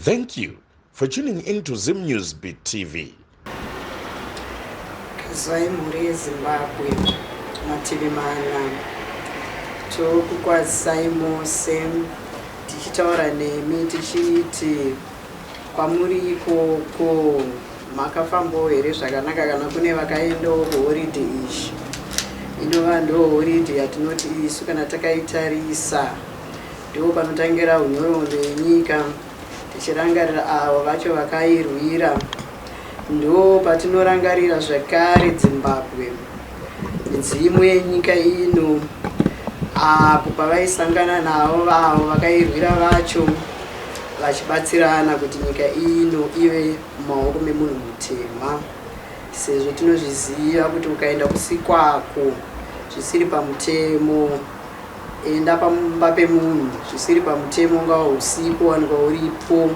Thank you for tuning in to Zim News Beat TV. Kazwai mhuri yeZimbabwe mativi mana tokukwazisai mose tichitaura nemi tichiti kwamuri ikoko makafambawo here zvakanaka kana kune vakaendawo kuhoridhe izvi inova ndo horidhe yatinoti isu kana takaitarisa Ndipo panotangira nhoroondo yenyika tichirangarira avo vacho vakairwira. Ndo patinorangarira zvakare Dzimbabwe, midzimu yenyika ino, apo pavaisangana navo vavo vakairwira vacho vachibatsirana kuti nyika ino ive mumaoko memunhu mutema, sezvo tinozviziva kuti ukaenda kusikwako zvisiri pamutemo Enda pamba pemunhu zvisiri pamutemo ungava usiku wanikwa uripo.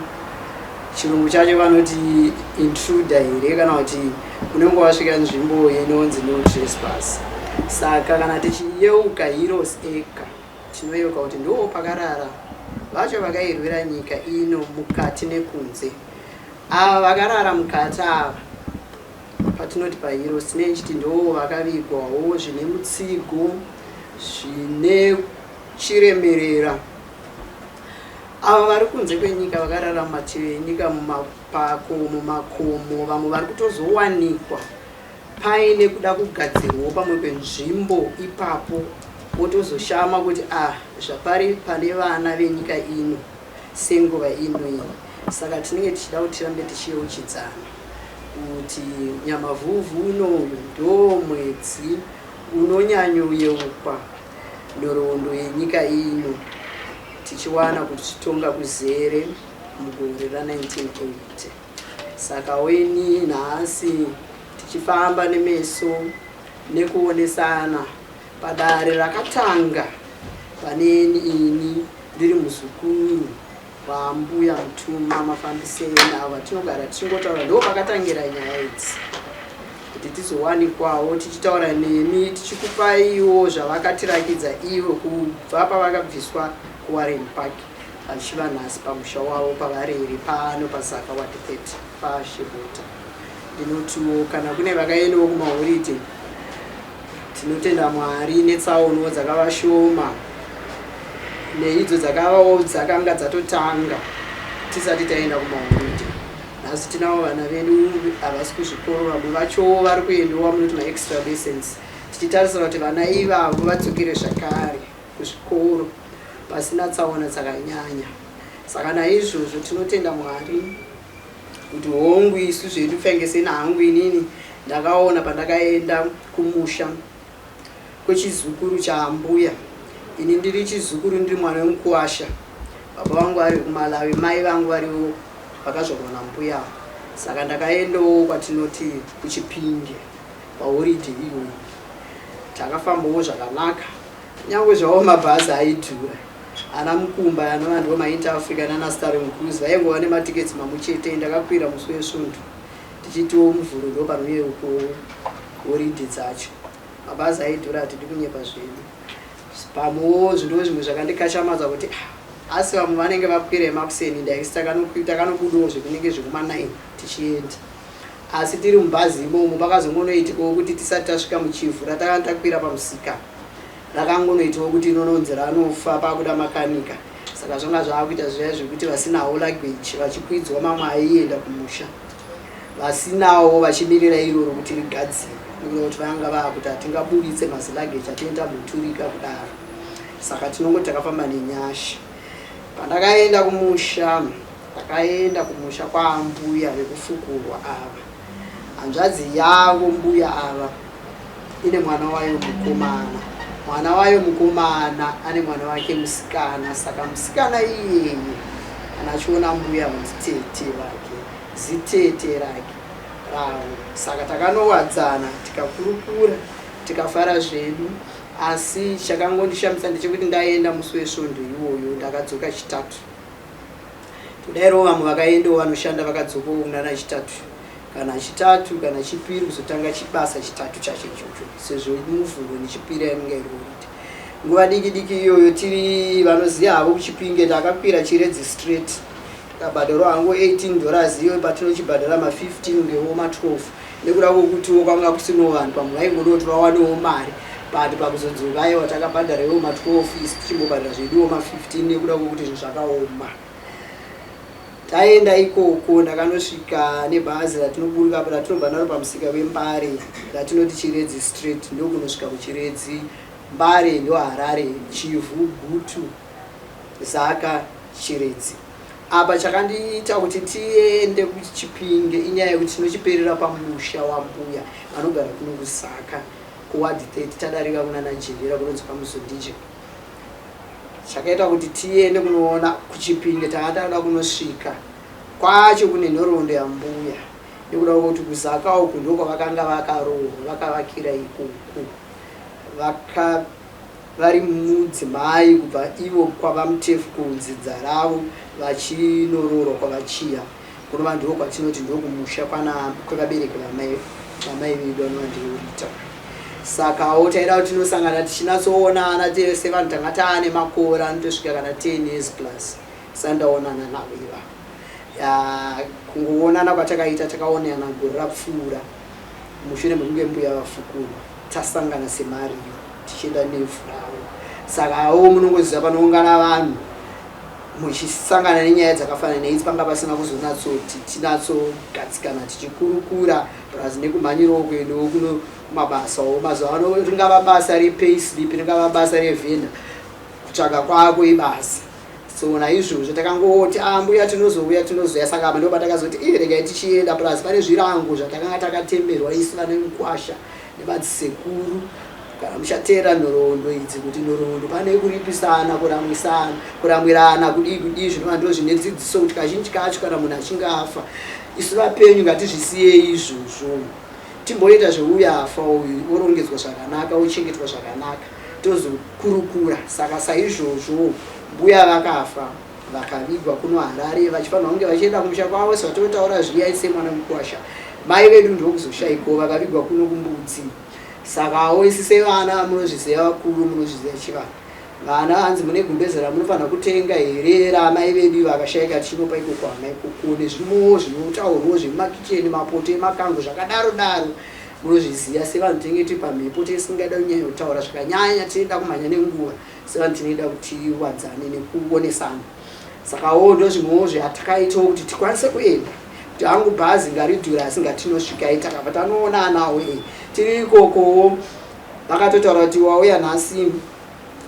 Chirungu chacho vanoti intruder here kana kuti unenge wasvika nzvimbo inonzi no trespass. Saka kana tichiyeuka Heroes Acre tinoyeuka kuti ndoo pakarara vacho vakairwira nyika ino mukati nekunze. Ava vakarara mukati ava Patinoti paHeroes tinenge tichiti ndoo vakavigwawo zvine mutsigo, zvine chiremerera. Ava vari kunze kwenyika vakarara mumativi enyika mumapako, mumakomo, vamwe vari kutozowanikwa paine kuda kugadzirwawo pamwe penzvimbo ipapo wotozoshama kuti ah zvapari pane vana venyika ino senguva ino iyi. Saka tinenge tichida kuti tirambe tichiyeuchidzana. kuti Nyamavhuvhu unoyu ndo mwedzi unonyanyoyeukwa nhoroondo yenyika ino tichiwana kuzvitonga kuzere mugore ra 1980. Saka weni nhasi tichifamba nemeso nekuonesana padare rakatanga paneni ini ndiri muzukuru VaMbuya Mutuma mafambisei navo vatinogara tichingotaura ndo pakatangira nyaya idzi kuti tizowanikwawo tichitaura nemi tichikupaiwo zvavakatirakidza ivo kubva pavakabviswa kuWarren Park vachiva nhasi pamusha wavo pavarere pano paZaka Ward 30 paShebota. Ndinotiwo kana kune vakaendawo kumahoridhe Tinotenda Mwari netsaono dzakava shoma neidzo dzakavawo dzakanga dzatotanga tisati taenda kumaholidhe. Nhasi tinavo vana vedu havasi kuzvikoro, vamwe vachowo vari kuendawo munoti maextra lessons, tichitarisira kuti vana ivavo vadzokere zvakare kuzvikoro pasina tsaona dzakanyanya. Saka naizvozvo tinotenda Mwari kuti hongu isu zvedu pfenge sena hangu inini ndakaona pandakaenda kumusha kwechizukuru chaambuya ini ndiri chizukuru ndiri mwana wemukuwasha baba vangu vari kumalawi mai vangu variwo vakazvarwa nambuya saka ndakaendawo kwatinoti kuchipinge pahoridhe iyoyi takafambawo zvakanaka Nyangwe zvavo mabhazi aidhura, ana Mukumba anova ndivo maInter Africa nana Starling Cruise vaingova nematickets mamwe chete. Ndakakwira musi weSvondo tichitiwo Muvhuro ndo panoyeukawo horidhe dzacho. Mabhazi aidhura hatidi kunyepa zvedu. Pamwewo ndo zvimwe zvakandikashamadza kuti ah, asi vamwe vanenge vakwira emakuseni ndaisi takanobudawo zvekunenge zvekuma 9 tichienda. Asi tiri mubhazi imomo pakazongonoitikawo kuti tisati tasvika muChivhu ratakanga takwira pamusika rakangonoitawo kuti inononzi ranofa pakuda makanika saka zvanga zvaakuita zviya zvekuti vasinawo luggage vachikwidzwa mamwe aienda kumusha vasinawo vachimirira iroro kuti rigadzirwe nekuda kuti vanga vaakuti hatingaburitse maziluggage atinenge tamboturika kudaro saka tinongoti takafamba nenyasha pandakaenda kumusha Takaenda kumusha kwaambuya vekufukurwa ava. Hanzvadzi yavo mbuya ava ine mwana wayo mukomana. Mwana wayo mukomana ane mwana wake musikana saka musikana iyeye kana achiona mbuya nditete vake zitete rake ravo. Saka takanowadzana tikakurukura tikafara zvedu asi chakangondishamisa ndechekuti ndaenda musi weSvondo iwoyo ndakadzoka Chitatu. Todairawo vamwe vakaendawo vanoshanda vakadzokawo kunana Chitatu kana Chitatu kana Chipiri kuzotanga chibasa Chitatu chacho ichocho sezvo Muvhuro neChipiri yainenge iri holiday. Nguva diki diki iyoyo tiri vanoziva havo kuChipinge takakwira Chiredzi Street Tikabhadharwa hangu 18 dollars iyo patinochibhadhara ma 15 ngewo ma 12 nekuda kwekutiwo kwanga kusinawo vanhu pamwe vaingoda kuti vawanewo mari but pakuzodzoka aiwa takabhadhara iwo ma 12 isu tichimbobhadhara zveduwo ma 15 nekuda kwekuti zvinhu zvakaoma. Taenda ikoko ndakanosvika nebhazi ratinoburuka apo ratinobva naro pamusika weMbare ratinoti Chiredzi Street ndokunosvika kuChiredzi Mbare ndoHarare Chivhu Gutu Zaka Chiredzi. Apa chakandiita kuti tiende kuChipinge inyaya yekuti tinochiperera pamusha wambuya vanogara kuno kuZaka kuward 30 tadarika kunana Jendera kunonzi kwaMuzondije. Chakaita kuti tiende kunoona kuChipinge tanga tada kunosvika kwacho kune nhoroondo yambuya nekuda kwekuti kuZaka uku ndokwavakanga vakaroorwa vakavakira ikoko vaka vari mudzimai kubva ivo kwaVaMutefu kunzidza ravo vachinoroorwa kwaVaChiya kunova ndiko kwatinoti ndokumusha kwana kwevabereki vamai vamai vedu vanova ndivo Rita. Sakawo taida kuti tinosangana tichinatsoonana tese vanhu tanga taane makore anotosvika kana 10 years plus sandaonana navo ivavo. Kungoonana kwatakaita takaonana gore rapfuura mushure mekunge mbuya vafukurwa tasangana semariro tichienda nevhu ravo. Sakawo munongoziva panoungana vanhu muchisangana nenyaya dzakafanana neidzi panga pasina kuzonatsoti tinatsogadzikana tichikurukura plus nekumhanyirawo kuendawo kuno kumabasawo mazuva ano ringava basa repay slip ringava basa revhenda kutsvaga kwako ibasa so naizvozvo takangoti ah mbuya tinozouya tinozouya saka apa ndipo patakazoti ii regai tichienda plus pane zvirango zvatakanga takatemerwa isu vane mukwasha nemadzisekuru kana muchateera nhoroondo idzi kuti nhoroondo pane kuripisana kuramwisana kuramwirana kudii kudii zvinova ndo zvine dzidziso kuti kazhinji kacho kana munhu achinge afa isu vapenyu ngatizvisiyei izvozvo timboita zveuya afa uyu orongedzwa zvakanaka ochengetwa zvakanaka tozokurukura saka saizvozvo mbuya vakafa vakavigwa kuno Harare vachifanirwa kunge vachienda kumusha kwavo svatotaura zviya semwana mukwasha mai vedu ndokuzoshaikwo vakavigwa kuno kumbudzi sakawo isi sevana munozviziva vakuru munozviziva chivanhu vana hanzi mune gumbeze ramunofanira kutenga here ramai vedu vakashaika tichinopa ikoko hama ikoko nezvimwewo zvinotaurwawo zvemumakicheni mapoto emakango zvakadaro daro munozviziva sevanhu tinenge tiri pamhepo tisingada kunyanya kutaura zvakanyanya tinoda kumhanya nenguva sevanhu tinoida kuti tiwadzane nekuonesana sakawo ndozvimwewo zvatakaitawo kuti tikwanise kuenda kuti hangu bhazi ngaridhura asi ngatinosvikai takabva tanoonanawo e tiri ikokowo vakatotaura kuti wauya nhasi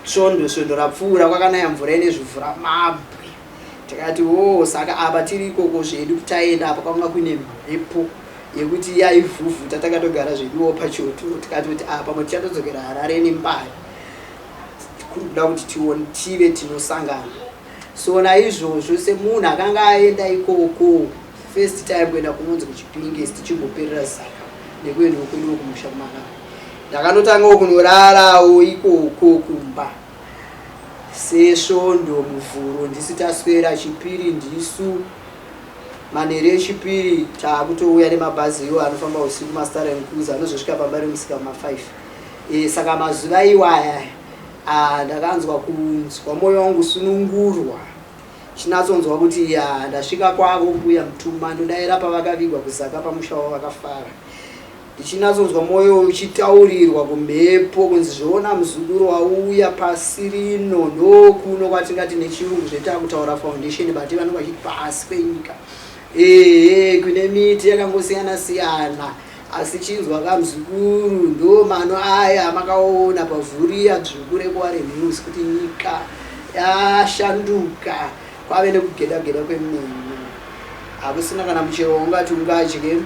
svondo svondo rapfuura kwakanaya mvura ine zvivhura mabwe tikati o oh, saka apa tiri ikoko zvedu taenda apa kwanga kuine mhepo yekuti yaivhuvhuta takatogara zveduwo pachoto tikatoti apa ah, tichatodzokera harare nembari kuri kuda kuti tione tive tinosangana so naizvozvo semunhu akanga aenda ikoko first time kuenda kunonzi kuchipinge tichimboperera zaka nekuendawo kweduwo kumusha kumalawi ndakanotangawo kunorarawo ikoko kumba sesvondo muvhuro ndisi taswera chipiri ndisu manheru echipiri taakutouya nemabhazi iwo anofamba usiku mastar and cruise anozosvika pamba remusika ma5 E, saka mazuva iwaya ah, ndakanzwa kunzwa moyo wangu sunungurwa chinatsonzwa kuti ya ndasvika kwavo mbuya mutuma ndodaira pavakavigwa kuzaka pamusha wavo vakafara ndichinatsonzwa moyo uchitaurirwa kumhepo kunzi zvoona muzukuru wauya pasi rino ndokuno kwatingati nechirungu zvetakutaura foundation but vanenge vachiti pasi penyika ehe kune miti yakangosiyana siyana Asi chinzwa ka mzukuru ndo mano aya amakaona pavhuriya dzvuku rekuWarren Hills kuti nyika yashanduka kwave nekugeda geda kwemeno hakusina kana muchero waungati ungadye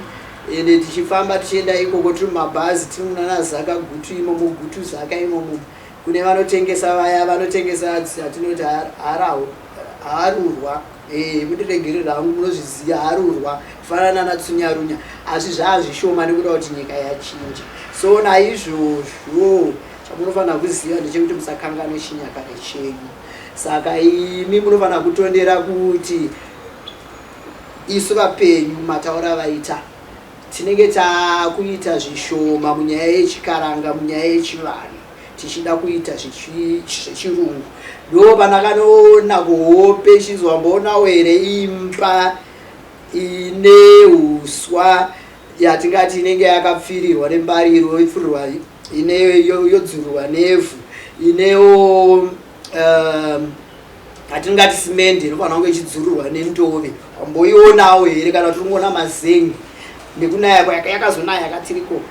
ende tichifamba tichienda ikoko tiri mumabhazi tiri munana zaka gutu imomo gutu zaka imomo kune vanotengesa vaya vanotengesa atinoti harurwa Eh, mundiregerera hangu munozviziva harurwa kufanana natsunyarunya asi zvaazvishoma nekuda kuti nyika yachinja so naizvozvo chamunofanira kuziva ndechekuti musakanganwe chinyakare chenyu saka imi munofanira kutondera kuti isu vapenyu mataura vaita tinenge takuita zvishoma munyaya yechikaranga munyaya yechivanhu tichida kuita zvechirungu. Ndo pandakanoona kuhope chinzi wamboonawo here imba ine uswa yatingati inenge yakapfirirwa nembariro ipfurirwa ine yodzururwa nevhu inewo hatingati simende inofanira kunge ichidzururwa nendove wamboionawo here kana tiri kungoona mazengi nekunaya yakazonaya yakatiriko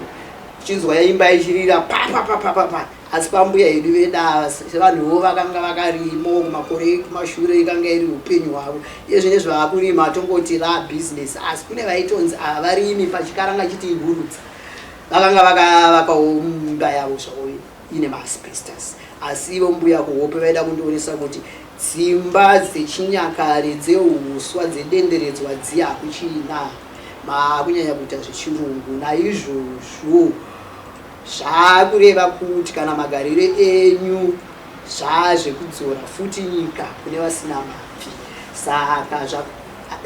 chinzwa yaimba ichirira papapapapapa asi pambuya yedu vedava sevanhuwo vakanga vakarimo kumakore ekumashure ikanga iri upenyu hwavo iye zvine zvavakurima tongoti ra business asi kune vaitonzi ava varimi pachikaranga chiti ihurudza vakanga vakavakawo mumba yavo zvavo ine maasbestos asi ivo mbuya kuhope vaida kundionesa kuti dzimba dzechinyakare dzeuswa dzedenderedzwa dziya hakuchina maakunyanya kuita zvechirungu naizvozvo zvakureva kuti kana magariro enyu zvazvekudzora futi nyika kune vasina mabvi saka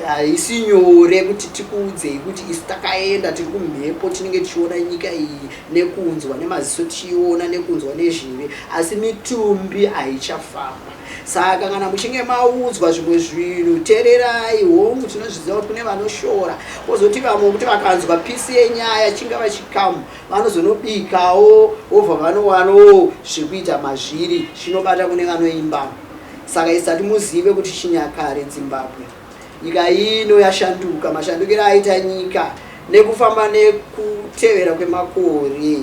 haisi nyore kuti tikuudzei kuti isu takaenda tiri kumhepo tinenge tichiona nyika iyi nekunzwa nemaziso tichiona nekunzwa nezhive asi mitumbi haichafamba saka kana muchinge maudzwa zvimwe zvinhu tererai hongu tinozviziva kuti kune vanoshora kozoti vamwe kuti vakanzwa pisi yenyaya chingava chikamu vanozonobikawo vobva vanowanawo zvekuita mazviri zvinobata kune vanoimba saka isati muzive kuti chinyakare Zimbabwe nyika ino yashanduka mashandukiro aita nyika nekufamba nekutevera kwemakore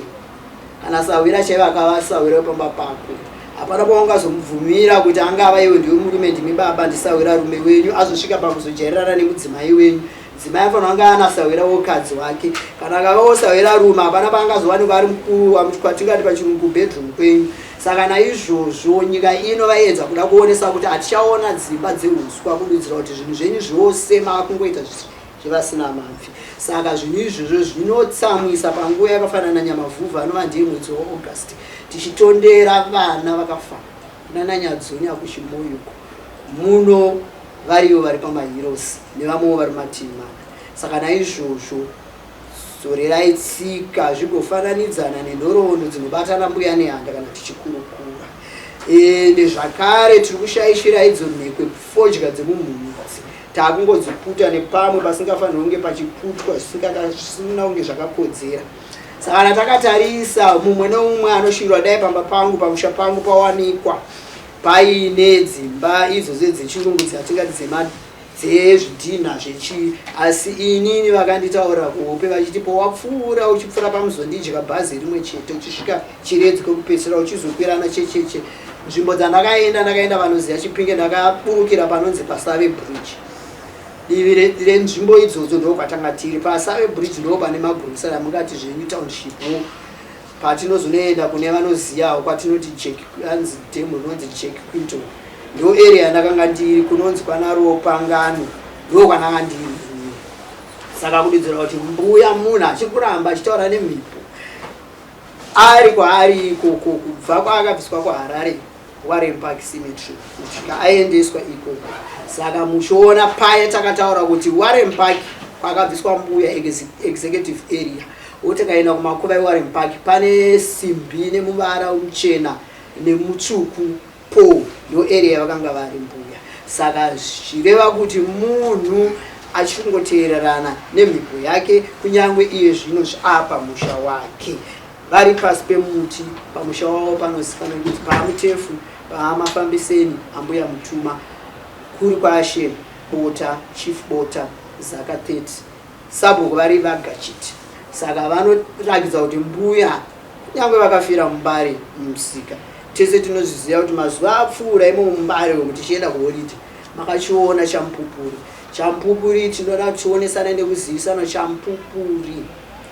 kana sahwira chaivo akava sahwira wepamba pako hapana paungazomubvumira kuti angava iwe ndiwe murume ndimi baba ndisahwira rume wenyu azosvika pakuzojairirana nemudzimai wenyu dzimai afanira kunge ana sahwira wokadzi wake kana akavawo sahwira rume hapana paangazowanikwa ari mukuru kwatingati pachirungu kubedroom kwenyu saka naizvozvo nyika ino vaiedza kuda kuonesa kuti hatichaona dzimba dzeuswa kududzira kuti zvinhu zvenyu zvose maakungoita zvevasina mabvi saka zvinhu izvozvo zvinotsamwisa panguva yakafanana nyamavhuvhu anova ndiye mwedzi waaugust tichitondera vana vakafa nananyadzonya kuchimoyuko muno varivo vari pamaheroes nevamwewo vari mativi mana saka naizvozvo dzorerai tsika zvigofananidzana nenhoroondo dzinobatana mbuya nehanda kana tichikurukura ende zvakare tiri kushaishira idzo mhekwe fodya dzemumhunzi takungodziputa nepamwe pasingafanirwi kunge pachiputwa zvisina kunge zvakakodzera saka kana takatarisa mumwe neumwe anoshuvira dai pamba pangu pamusha pangu pawanikwa paine dzimba idzo dzechirungu dzatingati dzema dzezvidhinha zvechii asi inini vakanditaurira kuhope vachiti powapfuura uchipfuura pamuzondidya bhazi rimwe chete uchisvika chiredzi kwekupedzisira uchizokwirana checheche nzvimbo dzandakaenda ndakaenda vanoziva chipinge ndakaburukira panonzi pasave bridge divi renzvimbo idzodzo ndo kwatanga tiri pasave bridge ndo pane magurusara mungati zvenyu township patinozonoenda kune vanozivawo kwatinoti jack anzi demo rinonzi Jack Quinton ndo area yandakanga ndiri kunonzi kwanaropangano ndo kwananga ndiri saka kududzira kuti mbuya munhu achikuramba achitaura nemhipo ari kwaari ikoko kubva kwaakabviswa kuharare Warren Park Cemetery kusvika aendeswa ikoko saka muchiona paye takataura kuti Warren Park kwakabviswa mbuya executive area wotakaenda kumakuva eWarren Park pane simbi nemuvara muchena nemutsvuku po ndo area yavakanga vari mbuya saka zvireva kuti munhu achikungoteererana nemhiko yake kunyange iye zvino zvaapa musha wake vari pasi pemuti pamusha wavo panozikanwa kuti paamutefu paamafambiseni ambuya mutuma kuri kwashe bota chief bota zaka 30 sabhuku vari vagachiti saka vanorakidza kuti mbuya kunyange vakafira mumbare mumusika tese tinozviziva kuti mazuva apfuura imo mumbare umu tichienda kuholidhe makachiona chamupupuri chamupupuri tinoda tionesana nekuzivisana chamupupuri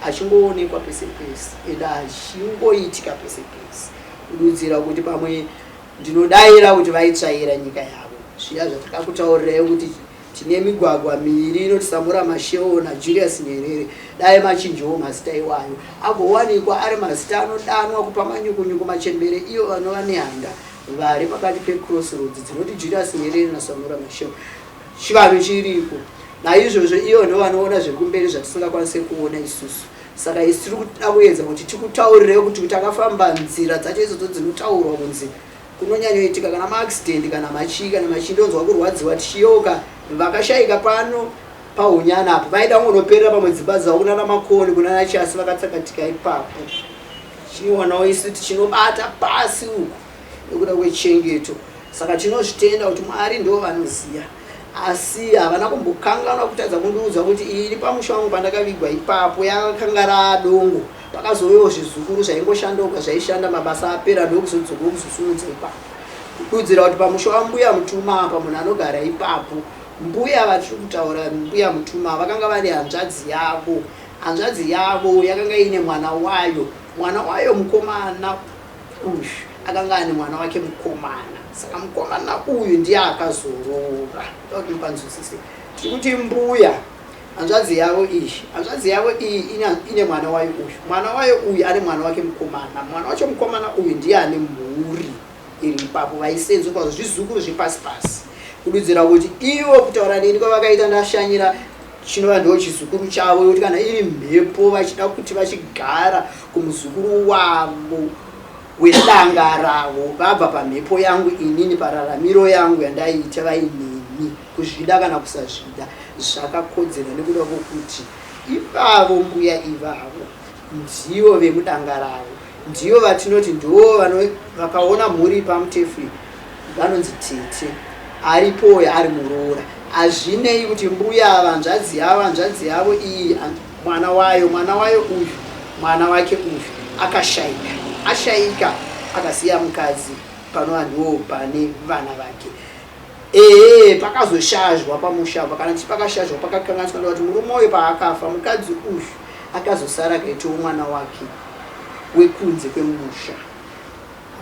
achingoonekwa pese pese ende achingoitika pese pese kududzira kuti pamwe ndinodaira kuti vaitsvaira nyika yavo zviya zvatakakutaurirai kuti tine migwagwa miiri inoti Samora Machel naJulius Nyerere dai machinjawo mazita iwayo agowanikwa ari mazita anodanwa kupa manyukunyuku machembere iyo vanova nehanda vari pakati pecrossroads dzinoti Julius Nyerere naSamora Machel chivanhu chiriko naizvozvo iyo ndo vanoona zvekumberi zvatisingakwanise kuona isusu. Saka isu tiri kuda kuedza kuti tikutaurirewo kuti takafamba nzira dzacho idzodzo dzinotaurwa kunzi kunonyanyoitika kana maaccident kana machii kana machii. Ndonzwa kurwadziwa tichiyeuka vakashaika pano pahunyana apo, vaida kungonoperera pamwe dzimba dzavo kunana Makoni, kunana Chasi, vakatsakatika ipapo. Chiwanawo isu tichinobata pasi uku nekuda kwechengeto. Saka tinozvitenda kuti Mwari ndo vanoziva, asi havana kumbokanganwa kutadza kundiudza kuti iri pamusha wangu pandakavigwa ipapo yakanga raadongo. Pakazovewo zvizukuru zvaingoshandoka, zvaishanda, mabasa apera ndokuzodzoka kuzosumudza ipapo, kududzira kuti pamusha wambuya Mutuma apa munhu anogara ipapo, mbuya vatiri kutaura, mbuya Mutuma, vakanga vane hanzvadzi yavo. Hanzvadzi yavo yakanga iine mwana wayo, mwana wayo mukomana uyu akanga ane mwana wake mukomana. Saka mukomana uyu ndiye akazoroora. Kuti mupanzwisise, tiri kuti mbuya hanzvadzi yavo iyi, hanzvadzi yavo iyi ine mwana wayo uyu, mwana wayo uyu ane mwana wake mukomana. Mwana wacho mukomana uyu ndiye ane mhuri iri ipapo vaisenzwe kwazvo, zvizukuru zvepasi pasi, kududzira kuti ivo kutaura neni kwavakaita ndashanyira chinova ndo chizukuru chavo, kuti kana iri mhepo vachida kuti vachigara kumuzukuru wavo wedanga ravo, vabva pamhepo yangu inini, pararamiro yangu yandaiita vaineni, kuzvida kana kusazvida zvakakodzera, nekuda kwokuti ivavo mbuya ivavo ndivo vemudanga ravo, ndivo vatinoti ndo vakaona mhuri pamutefu, vanonzi tete aripoyo ari muroora. Hazvinei kuti mbuya ava hanzvadzi yavo, hanzvadzi yavo iyi mwana wayo, mwana wayo uyu, mwana wake uyu akashaika, ashaika akasiya mukadzi panova ndo pane vana vake. Ehe, pakazoshazhwa pamusha apa, kana tichi pakashazhwa pakakanganiswa, ndokuti murume uyu paakafa, mukadzi uyu akazosara akaitawo mwana wake wekunze kwemusha,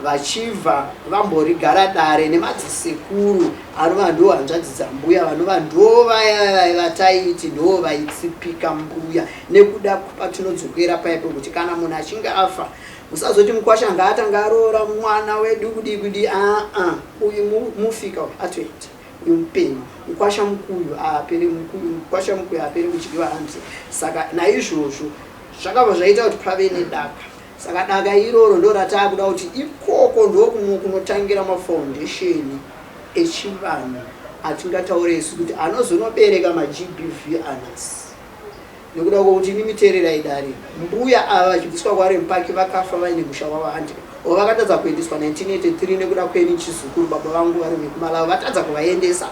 vachibva vamborigara dare nemadzisekuru anova ndo hanzvadzi dzambuya, vanova ndo vaya vataiti ndo vaitsipika mbuya. Nekuda patinodzokera paya pekuti kana munhu achinge afa, musazoti mukwasha ngaatanga aroora mwana wedu kudii kudii. Aa, uyu mufika uyu atoita, uyu mupenyu. Mukwasha mukuyu aapere, mukwasha mukuyu aapere kudyiwa hanzi. Saka naizvozvo zvakabva zvaita kuti pave nedaka. Saka daka iroro ndo rataakuda kuti ikoko ndo kunotangira mafoundation echivanhu atingataure isu kuti anozonobereka maGBV anasi, nekuda kwokuti imi miteererai dare, mbuya ava vachibviswa kuWarren Park vakafa vaine musha wavo handi o vakatadza kuendeswa 1983 nekuda kweni chizukuru, baba vangu vari vekuMalawi, vatadza kuvaendesa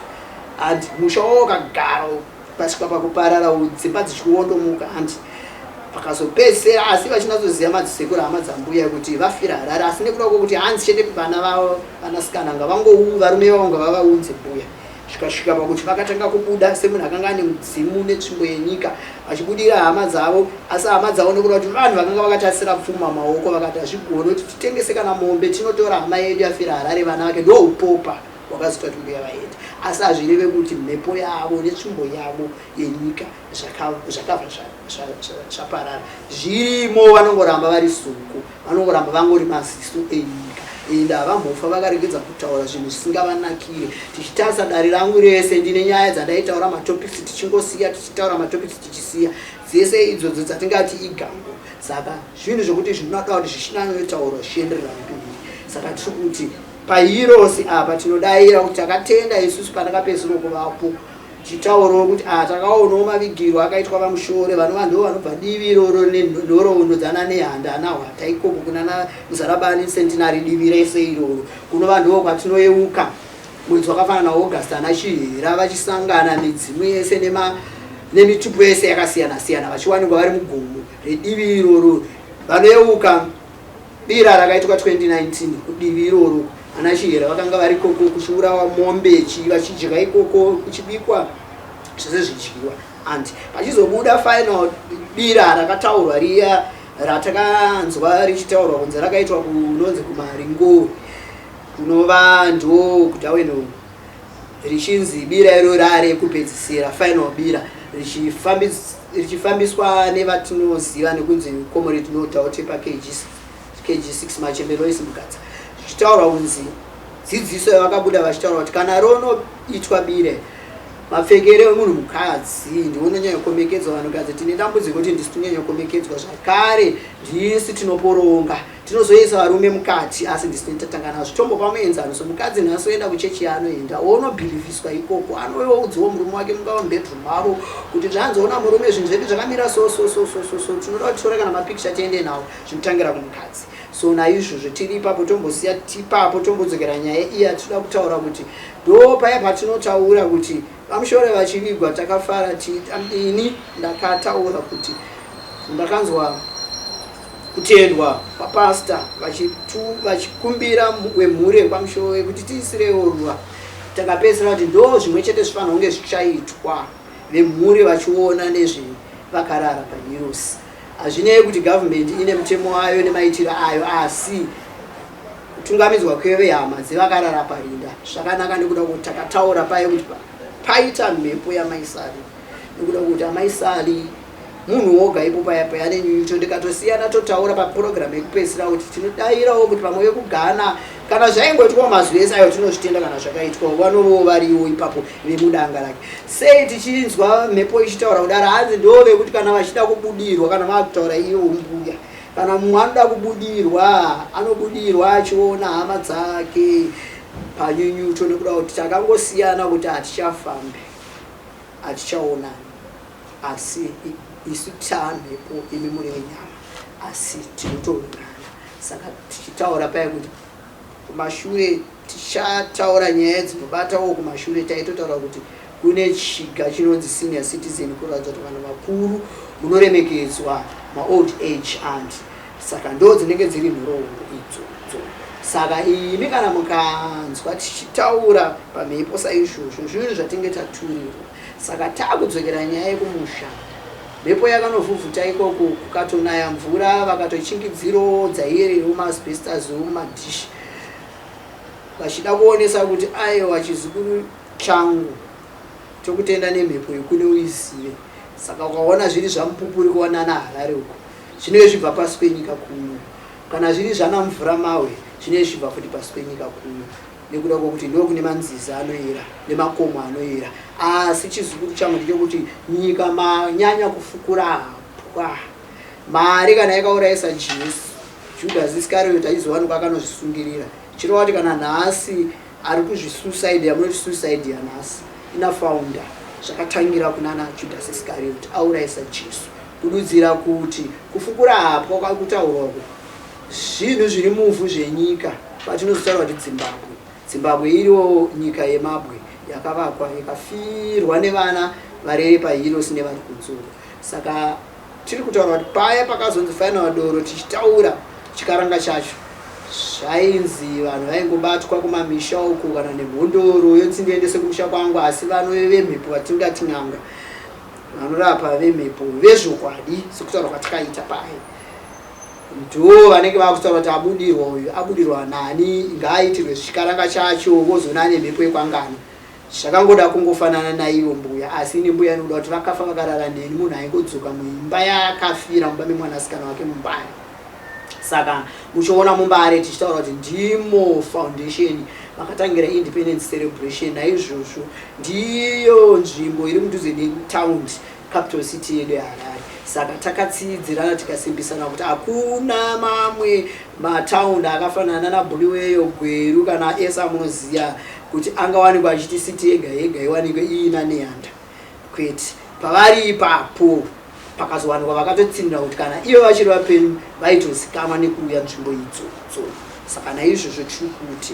handi. Musha wavo wakagara pasvika pakuparara, dzimba dzichiondomuka handi. Pakazopedzisira asi vachinatsoziva madzisekuru, hama dzambuya, kuti vafira Harare, asi nekuda kwokuti hanzi chete vana vavo vanasikana ngavangou varume vavo ngavavaunze mbuya, zvikasvika pakuti vakatanga kubuda semunhu akanga ane mudzimu netsvimbo yenyika, vachibudira hama dzavo. Asi hama dzavo, nekuda kuti vanhu vakanga vakatarisira pfuma maoko, vakati hazvigoni kuti titengese kana mombe, tinotora hama yedu yafira Harare, vana vake. Ndoupopa hwakazoita kuti mbuya vaenda, asi hazvireve kuti mhepo yavo netsvimbo yavo yenyika zvakabva zvaparara. Zvirimo, vanongoramba vari suku, vanongoramba vangori maziso enyika, ende havambofa vakaregedza kutaura zvinhu zvisingavanakire. Tichitarisa dare rangu rese, ndine nyaya dzandaitaura, matopics tichingosiya, tichitaura matopics tichisiya, dzese idzodzo dzatingati igango. Saka zvinhu zvokuti zvinoda kuti zvichinanyotaurwa zvichienderera mberi. Saka tiri kuti pahirosi apa tinodayira kuti takatenda isusu pandakapedzisira kuvapo, tichitaurawo kuti a takaonawo mavigiro akaitwa vaMushore, vanova ndo vanobva divi iroro nenhoroondo dzana Nehanda, ana Hwata ikoko kunana Muzarabani Centenary, divi rese iroro kunova ndo kwatinoyeuka mwedzi wakafanana naAugust, ana Chihera vachisangana midzimu yese nemitupo yese yakasiyana siyana, vachiwanikwa vari mugomo redivi iroro. Vanoyeuka bira rakaitwa 2019 kudivi iroro, ana Chihera vakanga vari ikoko, kuchiurawa mombe, vachidya ikoko, kuchibikwa zvese zvidyiwa, and pachizobuda final bira rakataurwa riya ratakanzwa richitaurwa kunzi rakaitwa kunonzi kuMaringo, kunova ndo kuDarwin, richinzi bira iro rare kupedzisira, final bira, richifambiswa nevatinoziva nekunzi Comrade No Doubt paKG KG6, Machemberoisi Mugadza, zvichitaurwa kunzi dzidziso yavakabuda vachitaura kuti kana ronoitwa bire. Mapfekero emunhu mukadzi ndiwo unonyanya kukomekedzwa. Vanhukadzi tine dambudziko kuti ndisu tinonyanya kukomekedzwa, zvakare ndisu tinoporonga, tinozoisa varume mukati, asi ndisu tinotatanga nazvo. Tombopa muenzaniso, mukadzi nhasi oenda kuchechi yaanoenda, onobhilivhiswa ikoko, anoudziwa murume wake mungava mubedroom mavo kuti zvanzoona murume, zvinhu zvedu zvakamira so so so so so so, tinoda kuti tore kana mapikicha tiende nawo. Zvinotangira kumukadzi. So naizvozvo tiri ipapo, tombosiya ipapo, tombodzokera nyaya iya. Tinoda kutaura kuti ndo paya patinotaura kuti VaMushore vachivigwa takafara. Ini ndakataura kuti ndakanzwa kutendwa kwapasta vachikumbira wemhuri yekwaMushore kuti tiisirewo ruva. Takapedzisira kuti ndo zvimwe chete zvifanira kunge zvichaitwa, vemhuri vachiona nezvevakarara paHeroes. Hazvinei kuti gavhumendi ine mutemo wayo nemaitiro ayo, asi kutungamidzwa kwevehama dzevakarara parinda zvakanaka, nekuda kuti takataura paye kuti paita mhepo yamaisali, nekuda kuti amaisali munhu woga ipo paya paya nenyunyuto. Ndikatosiyana totaura papurogiramu yekupedzisira kuti tinodayirawo kuti pamwe vekuGhana, kana zvaingoitwa mazuva ese ayo, tinozvitenda kana zvakaitwa, vanovowo variwo ipapo vemudanga rake. Sei tichinzwa mhepo ichitaura kudaro? Hanzi ndo vekuti kana vachida kubudirwa, kana vaakutaura ivo mbuya, kana mumwe anoda kubudirwa, anobudirwa achiona hama dzake panyunyuto, nekuda kuti takangosiyana kuti hatichafambi, hatichaonani, asi isu tamhepo, imi muri venyama, asi tinotoonana. Saka tichitaura paya kuti kumashure tichataura nyaya dzinobatawo kumashure, taitotaura kuti kune chiga chinonzi senior citizen, kuratidza kuti vanhu vakuru munoremekedzwa, maold age aunt. Saka ndo dzinenge dziri nhoroondo idzodzo. Saka imi kana mukanzwa tichitaura pamhepo saizvozvo, zvinhu zvatinge taturirwa. Saka taakudzokera nyaya yekumusha, mhepo yakanovhuvhuta ikoko, kukatonaya mvura, vakatochingidzirawo dzaiyerero maasbestos mumadhishi, vachida kuonesa kuti aiwa, chizukuru changu tokutenda nemhepo yekune uizive. Saka ukaona zviri zvamupupuri kuwanana Harare uko, zvinenge zvibva pasi penyika kuno. Kana zviri zvana mvura mawe, zvinenge zvibva futi pasi penyika kuno, nekuda kwokuti ndo kune manzizi anoyera nemakomo anoyera. Asi chizukuru changu ndechekuti nyika manyanya kufukura hapwa. Mari kana yakaurayisa Jesu, Judas Iscariot aizowanikwa akanozvisungirira. Chireva kuti kana nhasi ari kuzvisuicide, yamunoti suicide yanhasi ina founder, zvakatangira kunana Judas Iscariot aurayisa Jesu. Kududzira kuti kufukura hapwa kwakutaurwa uku zvinhu zviri muvhu zvenyika. Patinozotaura kuti Zimbabwe, Zimbabwe iriwo nyika yemabwe yakavakwa, ikafirwa nevana varere paHeroes nevari kunzuru. Saka tiri kutaura kuti paya pakazonzi final doro, tichitaura chikaranga chacho, zvainzi vanhu vaingobatwa kumamisha uku kana nemhondoro yonzi ndiendese kumusha kwangu. Asi vano vemhepo, vatingati n'anga, vanorapa vemhepo vezvokwadi, sekutaura kwatakaita paya, ndo vanenge vakutaura kuti abudirwa uyu, abudirwa nani, ngaaitirwe chikaranga chacho, vozoona nemhepo yekwangano. Zvakangoda kungofanana naivo mbuya, asi ini mbuya inoda kuti vakafa vakarara neni, munhu aingodzoka muimba yaakafira, mumba memwanasikana wake muMbare. Saka muchiona muMbare tichitaura kuti ndimo foundation vakatangira independence celebration, naizvozvo ndiyo nzvimbo iri mudhuze netaundi, capital city yedu yeHarare. Saka takatsidzirana, tikasimbisana kuti hakuna mamwe mataundi akafanana naBulawayo, Gweru kana ese amunoziva kuti angawanikwa achiti city yega yega iwanikwe iina Nehanda, kwete. Pavari ipapo pakazowanikwa vakatotsinira kuti kana ivo vachiri vapenyu vaitozikamwa nekuuya nzvimbo idzodzo. Saka naizvozvo tiri kuti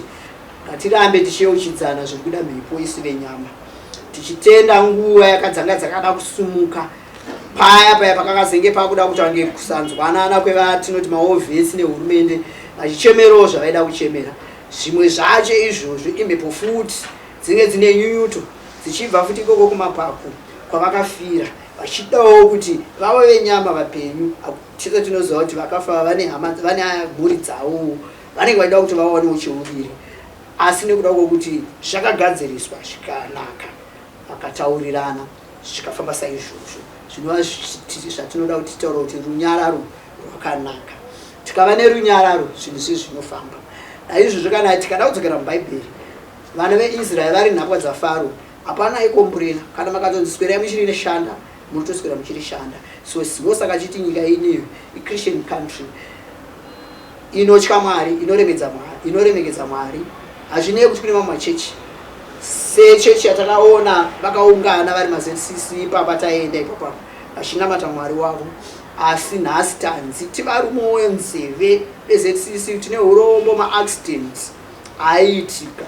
ngatirambe tichiyeuchidzana zviri kuda mhepo isu venyama, tichitenda nguva yakadzanga dzakada kusumuka paya paya pakakazenge pakuda kutange kusanzwanana kwevatinoti mawar vets nehurumende, vachichemerawo zvavaida kuchemera. Zvimwe zvacho izvozvo imhepo futi dzinge dzine nyunyuto dzichibva futi ikoko kumapako kwavakafira, vachidawo kuti vavo venyama vapenyu. Chete tinoziva kuti vakafa vane hama, vane mhuri dzavo, vanenge vachida kuti vawanewo cheuviri. Asi nekuda kwokuti zvakagadziriswa zvikanaka, vakataurirana, zvikafamba saizvozvo, zvinova zvatinoda kuti titaura kuti runyararo rwakanaka. Tikava nerunyararo, zvinhu zvi zvinofamba. Naizvozvo kana tikada kudzokera mubhaibheri, vana veIsraeri vari nhapwa dzaFaro. Hapana aikomburena. Kana makatonzi swerai muchiri neshanda, munotoswera muchiri shanda. So ndosaka chiti nyika ineyo iChristian country inotya Mwari, inoremedza Mwari, inoremekedza Mwari. Hazvinei kuti kune mamwe machechi, sechechi yatakaona vakaungana vari maZCC ipapa, taenda ipapa vachinamata Mwari wavo. Asi nhasi tanzi tivarumewo nzeve veZCC, tine urombo, maaccident aiitika,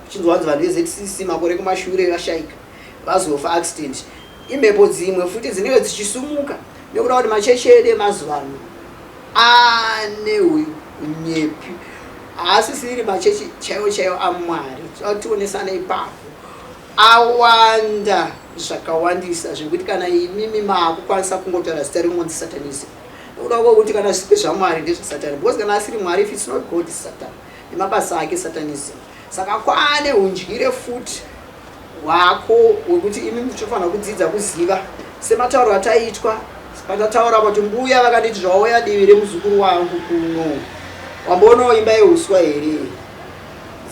uchinzwa vanzi vanhu veZCC makore kumashure vashaika, vazofa accident. Imhepo dzimwe futi dzinenge dzichisumuka nekuda kuti machechi edu emazuva ano ane unyepi, haasisiri machechi chaiwo chaiwo aMwari. Tionesana ipapo, awanda zvakawandisa zvekuti kana imimi maakukwanisa kungotaura zita rinonzi satanism, nekuda kwokuti kana zvipi zvaMwari ndezvasatani, because kana asiri Mwari, if it's not God, is Satan nemabasa ake, satanism. Saka kwaane undyire futi hwako hwekuti imi mutofanira kudzidza kuziva sematauro ataitwa patataura kuti mbuya vakanditi, "Zvauya divi remuzukuru wangu kuno, wamboonawo imba yeuswa here?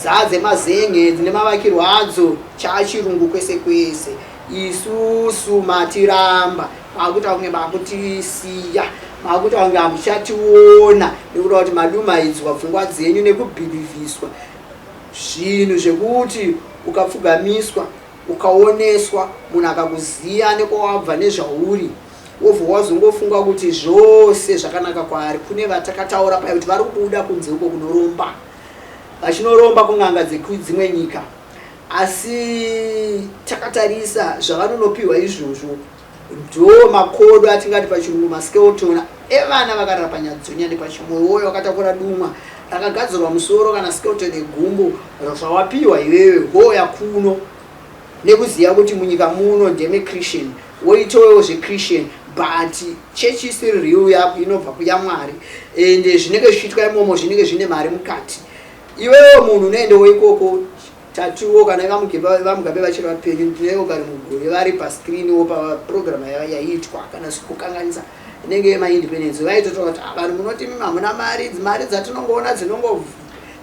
Dzadzemazenge dzine mavakirwo adzo, chaachirungu kwese kwese. Isusu matiramba, makuita kunge makutisiya, makuita kunge hamuchationa nekuda kuti madumaidzwa pfungwa dzenyu nekubhilivhiswa zvinhu zvekuti ukapfugamiswa, ukaoneswa munhu akakuziya nekwawabva nezvauri, wobva wazongofunga kuti zvose zvakanaka kwaari." Kune vatakataura paya kuti vari kubuda kunze uko kunoromba, vachinoromba kun'anga dzedzimwe nyika, asi takatarisa zvavanonopiwa izvozvo ndo makodo atingati pachirungu maskeleton evana vakarara panyadzonya nepachimwoyo wakatakura dumwa rakagadzirwa musoro kana skeleton egumbo. Zvawapiwa iwewe, hoya kuno nekuziva kuti munyika muno ndemechristian, woitawo zvechristian, but chechi isiri real yako inobva kuyaMwari, ende zvinenge zvichiitwa imomo zvinenge zvine mari mukati. Iwewe munhu unoendewo ikoko. Tatiwo kana vaMugabe vachiri vapenyu, ndinaiwo kari mugore vari pascreeniwo paprogram yaiitwa, kana sikukanganisa, inenge yemaindependence, vaitotaura kuti, "Ah, vanhu munoti hamuna mari, mari dzatinongoona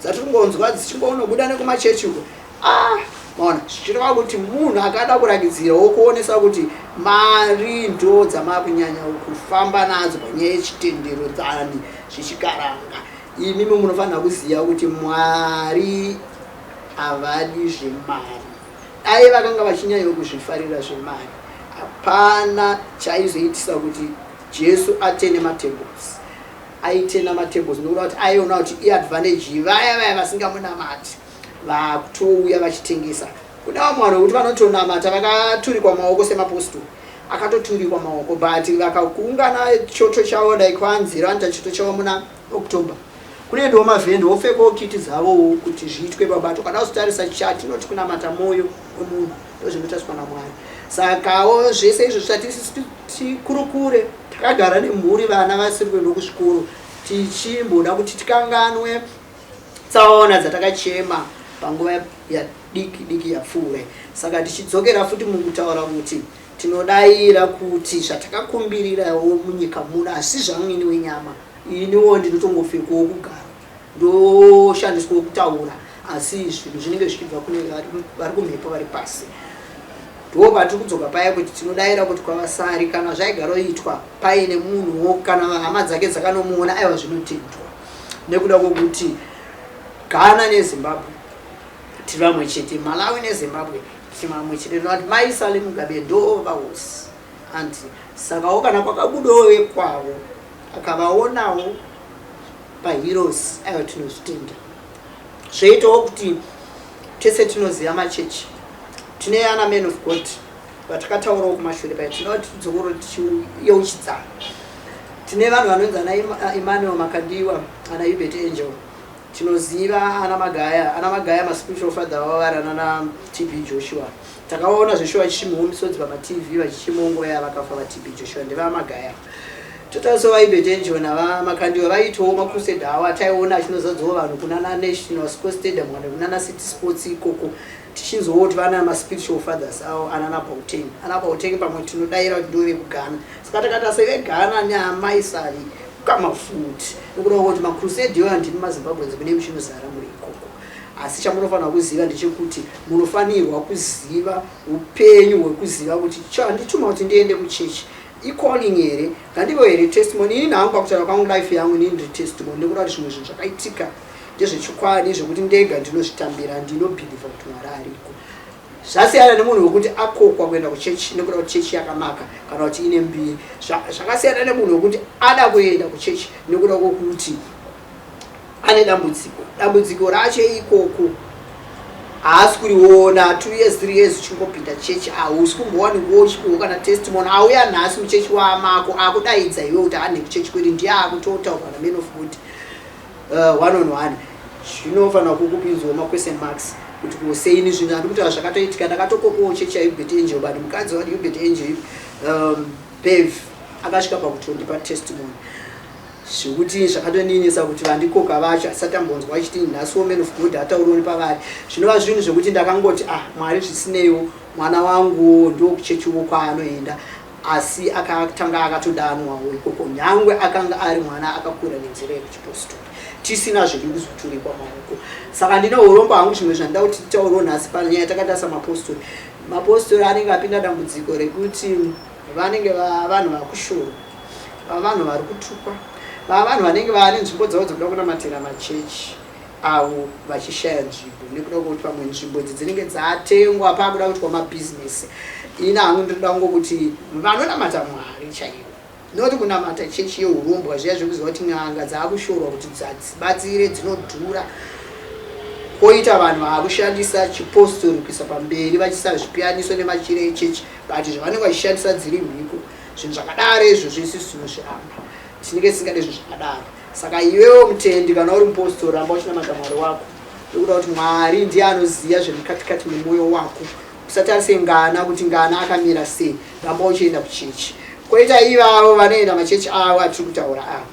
dzatinongonzwa dzichingonobuda nekumachechi uko." Ah, maona, zvichireva kuti munhu akada kurakidzirawo kuonesa kuti mari ndo dzamakunyanya kufamba nadzo panyaya yechitendero dzani zvichikaranga. Imimi munofanira kuziva kuti Mwari havadi zvemari. Dai vakanga vachinyanya kuzvifarira zvemari, hapana chaizoitisa kuti Jesu atene matables. Aitena matables nokuda kuti aiona kuti iadvantage, vaya vaya vasingamunamati vakutouya vachitengesa. Kune vamwe vanhu vekuti vanotonamata vakaturikwa maoko semapostori akatoturikwa maoko, but vakakuungana choto chavo, like kwanzira vanoita choto chavo muna October, kunoendawo mavhendo wopfekawo kiti dzavowo kuti zviitwe pabato. Kana uzotarisa chatinoti kunamata mwoyo wemunhu, ndozvinotariswa naMwari. Sakawo zvese izvo zvisati tikurukure, takagara nemhuri, vana vasiri kuenda kuzvikoro, tichimboda kuti tikanganwe tsaona dzatakachema panguva yadiki diki yapfuura. Saka tichidzokera futi mukutaura kuti tinodayira kuti zvatakakumbirirawo munyika muno, asi zvamwini wenyama, iniwo ndinotongopfekawo kugara, ndoshandiswawo kutaura, asi zvinhu zvinenge zvichibva kune vari kumhepo vari pasi. Ndo patiri kudzoka paya kuti tinodayira kuti kwavasari, kana zvaigaroitwa paine munhuwo kana hama dzake dzakanomuona, aiwa, zvinotendwa nekuda kwokuti Ghana neZimbabwe tiri vamwe chete, Malawi neZimbabwe tiri vamwe chete, noti Mai Sally Mugabe ndo vahosi anti. Sakawo kana kwakabudawo vekwavo akavaonawo paheroes, aiwa, tinozvitenda. Zvoitawo kuti tese tinoziva machechi, tine ana man of God vatakataurawo kumashure paya, tinoda tidzokoro tichiyeuchidzana. Tine vanhu vanonzi ana Emmanuel Makandiwa, ana Uebert Angel, tinoziva ana Magaya. Ana Magaya, maspiritual father vavo vari anana TB Joshua. Takaona zveshuwa vachichimuwo misodzi pamatv, vachichimuwo nguva yavakafa vaTB Joshua, ndevamagaya. Totarisawo vaUebert Angel navaMakandiwa, vaitawo macrusade avo ataiona achinozadzawo vanhu kunana National Sports Stadium kana kunana City Sports ikoko, tichinzwawo kuti vana maspiritual fathers avo anana Boateng. Ana Boateng pamwe tinodayira kuti ndo vekuGhana. Saka takati seveGhana neamai Sally kama futi, nekuda kuti macrusade iwayo ndimi maZimbabweans mune muchinozara muri ikoko. Asi chamunofanira kuziva ndechekuti munofanirwa kuziva upenyu hwekuziva kuti chandituma kuti ndiende kuchechi icalling here, ngandivo here testimony. Ini hangu pakutaura kwangu, life yangu inini ndiri testimony, nekuda kuti zvimwe zvinhu zvakaitika ndezvechokwadi, zvekuti ndega ndinozvitambira, ndinobhilivha kuti Mwari ariko. Zvasiyana nemunhu wekuti akokwa kuenda kuchechi nekuda kuti chechi yakanaka kana kuti ine mbiri. Zvakasiyana nemunhu wekuti ada kuenda kuchechi nekuda kwokuti ane dambudziko. Dambudziko racho ikoko haasi kuriona. 2 years, 3 years uchingopinda chechi, hausi kumbowanikwawo uchipiwa kana testimony. Auya nhasi muchechi wamako akudaidza iwe kuti ane kuchechi kwedu, ndiye akutotaurwa naman of God one on one. Zvinofanira kukupinzwawo maquestion marks kuti kuseini zvinhu handi kutaura zvakatoitika. Ndakatokokowo chechi yaUbert Angel, but mukadzi waUbert Angel, Bev, akasvika pakutondipa testimony zvekuti zvakatoninisa kuti vandikoka vacho asati ambonzwa achiti nhasi woman of God atauriwo nepavari. Zvinova zvinhu zvekuti ndakangoti, "Ah, Mwari, zvisineiwo, mwana wangu ndokuchechiwo kwaanoenda." Asi akatanga akatodanwawo ikoko, nyangwe akanga ari mwana akakura nenzira yekuchipostori, tisina zvedu kuzoturikwa maoko. Saka ndine urombo hangu. Zvimwe zvandida kuti titaurewo nhasi panyaya takaita samapostori, mapostori anenge apinda dambudziko rekuti vanenge vanhu vakushorwa, vanhu vari kutukwa, vanhu vanenge vane nzvimbo dzavo dzekuda kunamatira machechi avo vachishaya nzvimbo nekuda kwekuti pamwe nzvimbo idzi dzinenge dzatengwa, pakuda kuitwa mabhizinesi. Ini hangu ndinoda kungokuti vanonamata Mwari chaivo, noti kunamata chechi yeurombwa zviya zvekuziva kuti n'anga dzaakushorwa kuti dzadzibatsire dzinodhura, kwoita vanhu vaakushandisa chipostori kuisa pamberi, vachiisa zvipiyaniso nemachira echechi, but zvavanenge vachishandisa dziri mhiko. Zvinhu zvakadaro izvozvo isusu tinozviramba, tinenge tisingade zvinhu zvakadaro. Saka iwewo mutendi, kana uri mupostori, ramba uchinamata Mwari wako, nekuda kuti Mwari ndiye anoziva zvemukatikati memwoyo wako. Usatarise ngana kuti ngana akamira sei, ramba uchienda kuchechi. Kwoita ivavo vanoenda machechi avo atiri kutaura ava,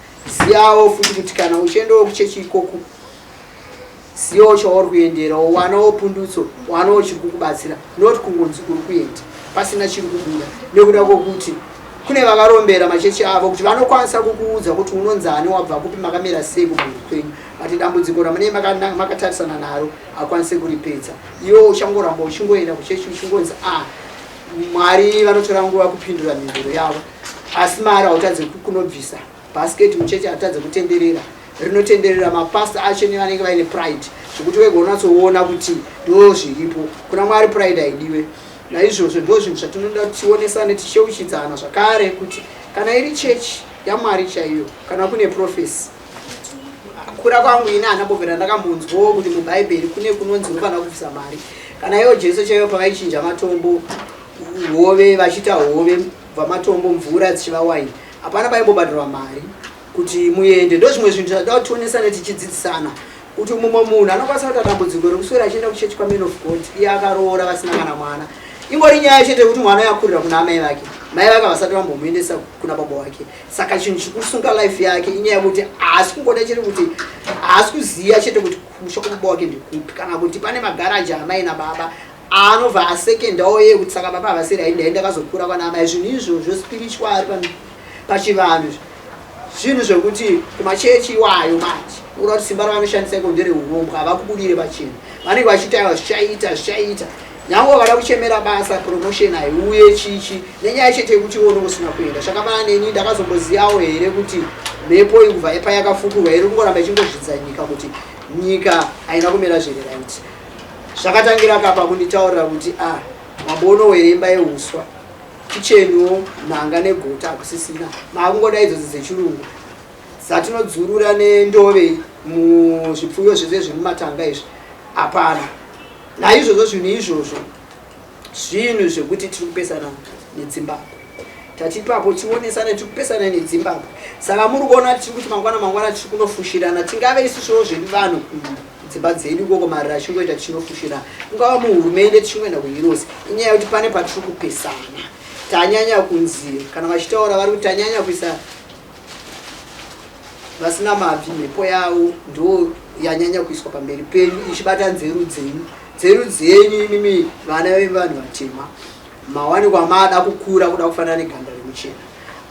ziyawo futi kuti kana uchiendawo kuchechi ikoko, ziyawo chauri kuenderawo, wanawo pundutso, wanawo chiri kukubatsira, not kungonzi uri kuenda pasina chiri kubuda. Nekuda kwokuti kune vakarombera machechi avo kuti vanokwanisa kukuudza kuti unonzani, wabva kupi, makamira sei kumhuri kwenyu, but dambudziko ramunee makatarisana naro akwanise kuripedza. Iwe uchangoramba uchingoenda kuchechi uchingonzi, "A ah, Mwari vanotora nguva kupindura mhinduro yavo," asi mari hautadze kunobvisa. Bhasiketi muchechi hatadze kutenderera, rinotenderera. Mapasta acho nevanenge vaine pride zvekuti wega unatsoona kuti ndo zviripo. Kuna Mwari pride haidiwe. Naizvozvo ndo zvinhu zvatinoda tionesane, ticheuchidzana zvakare kuti kana iri chechi yaMwari chaiyo, kana kune prophecy. Kura kwangu ini handambobvira ndakambonzwawo kuti mubhaibheri kune kunonzi unofanira kubvisa mari. Kana iwo Jesu chaivo pavaichinja matombo hove, vachiita hove kubva matombo mvura dzichiva waini, hapana paimbobhadharwa mari kuti muende. Ndo zvimwe zvinhu zvada kuti tionesane, tichidzidzisana kuti mumwe munhu anokwanisa kuita dambudziko rekuswera achienda kuchechi kwaman of God, iye akaroora vasina kana mwana. Ingori nyaya chete yekuti mwana yakurira kuna amai vake, mai vake havasati vambomuendesa kuna baba wake. Saka chinhu chikusunga life yake inyaya yekuti haasi kungoda chete kuti haasi kuziva chete kuti kumusha kwababa wake ndekupi, kana kuti pane magaraji amai nababa anobva asekendawo yeye kuti saka baba havasiri aindi, ndakazokura kwana amai. Zvinhu izvozvo spiritual pachivanhu, zvinhu zvekuti kumachechi iwayo manje, nokuda kuti simba ravanoshandisa iko ndereurombwa, havakubudire pachena. Vanenge vachiita aiwa, zvichaita, zvichaita, nyange vakada kuchemera basa, promotion haiuye chichi, nenyaya chete yekuti iwe unenge usina kuenda. Zvakafanana neni, ndakazombozivawo here kuti mhepo iyi kubva payakafukurwa iri kungoramba ichingozvidza nyika, kuti nyika haina kumira zviri right. Zvakatangira kapa kunditaurira kuti, "A ah, mambono here imba yeuswa, kicheniwo nhanga negota hakusisina, maakungoda idzodzo dzechirungu dzatinodzurura nendove muzvipfuyo zvese zviri mumatanga izvi, hapana." Naizvozvo zvinhu izvozvo zvinhu zvekuti tiri kupesana neDzimbabwe. Tati ipapo tionesane, tiri kupesana neDzimbabwe. Saka muri kuona tiri kuti mangwana mangwana tiri kunofushirana. Tingave isusuwo zvedu vanhu dzimba dzedu ikoko, marira achingoita, tichinofushirana, kungava muhurumende, tichingoenda kuhirosi. Inyaya yekuti pane patiri kupesana. Tanyanya kunzi kana vachitaura vari kuti tanyanya kuisa vasina mabvi, mhepo yavo ndo yanyanya kuiswa pamberi penyu, ichibata nzeru dzenyu, nzeru dzenyu imimi vana vevanhu vatema. Mawanikwa mada kukura kuda kufanana neganda remuchena,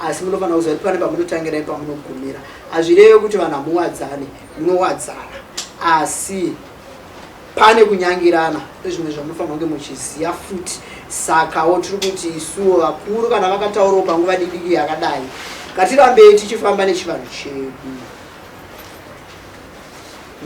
asi munofanira kuziva kuti pane pamunotangira nepamunogumira. Hazvirevi kuti vanhu hamuwadzane, munowadzana, asi Pane kunyangirana nezvimwe zvamunofanirwa kunge muchiziva futi. Sakawo tiri kuti isuwo vakuru kana vakataurawo panguva didiki yakadai, ngatirambei tichifamba nechivanhu chedu.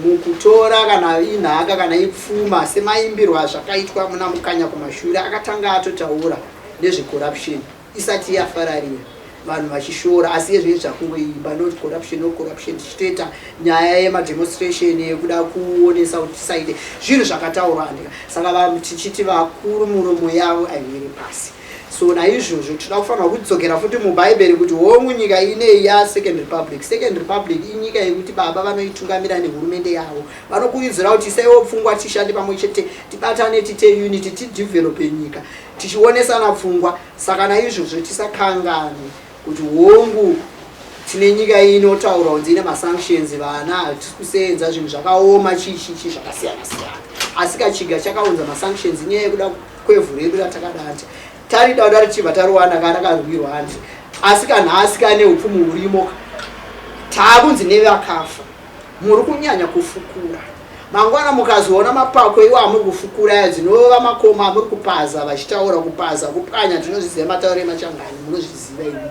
Mukutora kana inhaka kana ipfuma semaimbirwo azvakaitwa muna Mukanya kumashure akatanga atotaura nezvecorruption isati yafararira vanhu vachishora asi yezvinhu zvakungoimba not corruption no corruption tichitoita nyaya yemademonstration yekuda kuonesa kuti tisaite zvinhu zvakataurwa andika saka tichiti vakuru muromo yavo aiwiri pasi. So naizvozvo tinoda kufanirwa kudzokera futi mubhaibheri kuti hongu nyika ineyi yasecond republic. Second republic inyika yekuti baba vanoitungamira nehurumende yavo vanokurudzira kuti isaiwo pfungwa tishande pamwe chete tibatane tiite unity tidevelope nyika tichionesana pfungwa. Saka naizvozvo tisakanganwe kuti hongu tine nyika inotaura kunzi ine masanctions, vana hatisi kuseenza, zvinhu zvakaoma, chii chii chii zvakasiyana siyana, asi kachiga chakaunza masanctions inyaya yekuda kwevhu redu ratakada hanti tarida kuda richibva tariwana kana rakarwirwa hanti, asi kanhasi kane upfumi hurimo taakunzi nevakafa muri kunyanya kufukura. Mangwana mukazoona mapako iwo amuri kufukura aya dzinova makoma amuri kupaza vachitaura kupaza kupwanya tinozviziva matauro emachangani munozviziva imi.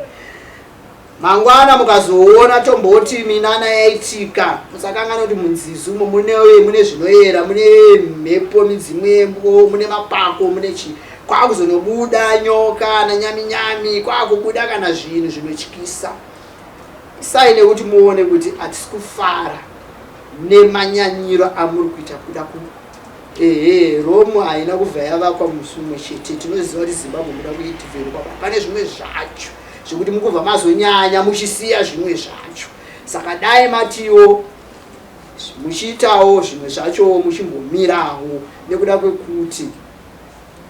Mangwana mukazoona tomboti minana yaitika musakanganwa kuti munzizi umo mune mune zvinoyera mune mhepo midzimu yembo mune mapako mune chii kwakuzonobuda nyoka nanyaminyami kwakubuda kana zvinhu zvinotyisa. Isai nekuti muone kuti hatisi kufara nemanyanyiro amuri kuita kuda ku ehe Rome haina kubva yavakwa musi umwe chete. Tinoziva kuti Zimbabwe muda kuidevelopa pane zvimwe zvacho zvekuti mukubva mazonyanya muchisiya zvimwe zvacho. Saka dai matiwo muchiitawo zvimwe zvachowo muchimbomirawo nekuda kwekuti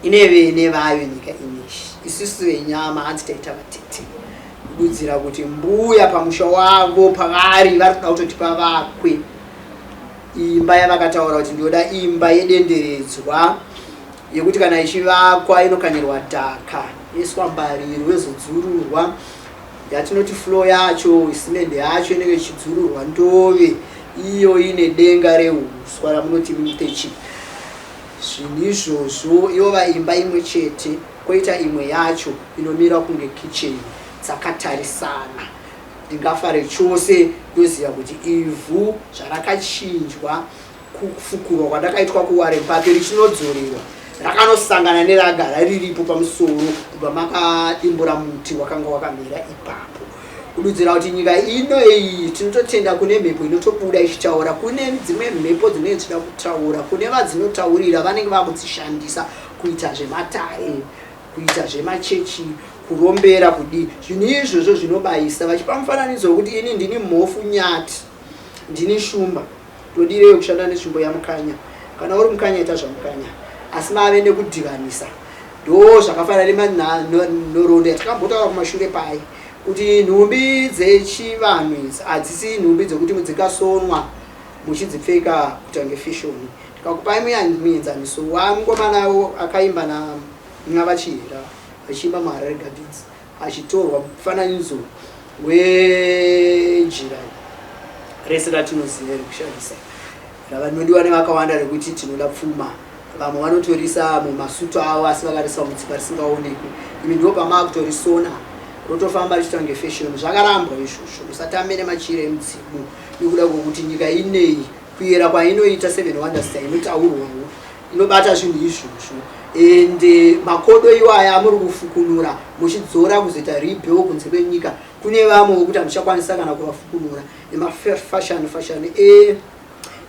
ine vene vayo nyika ineshi isusu venyama hanzi taita vatete kududzira kuti mbuya pamusha wavo pavari vari kuda kutoti pavakwe imba yavakataura kuti ndinoda imba yedenderedzwa yekuti kana ichivakwa inokanyirwa dhaka yoiswa mbariro yozodzururwa yatinoti floor yacho simende yacho inenge ichidzururwa ndove iyo ine denga rehuswa ramunoti mitechi. Zvinhu izvozvo yova imba imwe chete koita imwe yacho inomira kunge kitchen dzakatarisana. Ndingafare chose ndoziva kuti ivhu zvarakachinjwa kufukurwa kwandakaitwa kuWarren Park richinodzorerwa rakanosangana neragara riripo pamusoro kubva makadimbura muti wakanga wakamira ipapo. Kududzira kuti nyika ino iyi tinototenda kune mhepo inotobuda ichitaura, kune dzimwe mhepo dzinenge dzichida kutaura, kune vadzinotaurira vanenge vakudzishandisa kuita zvematare, kuita zvemachechi, kurombera, kudii. Zvinhu izvozvo zvinobayisa vachipa mufananidzo wekuti ini ndini mhofu nyati, ndini shumba, ndodireyo kushanda netsvimbo yaMukanya. Kana uri Mukanya ita zvaMukanya, asi mave nekudhivanisa. Ndo zvakafanana nenhoroondo yatakambotaura kumashure paye kuti nhumbi dzechivanhu idzi hadzisi nhumbi dzekuti dzikasonwa muchidzipfeka kutange fishoni. Tikakupai muenzaniso wamukomana akaimba naVaChihera vachiimba muHarare Gardens achitorwa mufananidzo wejira rese ratinoziva rekushandisa ravanodiwa nevakawanda rekuti tinoda pfuma. Vamwe vanotorisa mumasutu avo asi vakarisa mutsipa risingaonekwi. Imi ndipo pamaakutorisona rotofamba richiita kunge fashion. Zvakarambwa izvozvo. Musatambe nemachira emudzimu nekuda kwekuti nyika inei kuyera kwainoita Seven Wonders inotaurwawo inobata zvinhu izvozvo ende makodo iwaya amuri kufukunura muchidzora kuzoita rebel kunze kwenyika kune vamwe vokuti hamuchakwanisa kana kuvafukunura nemafashani fashani e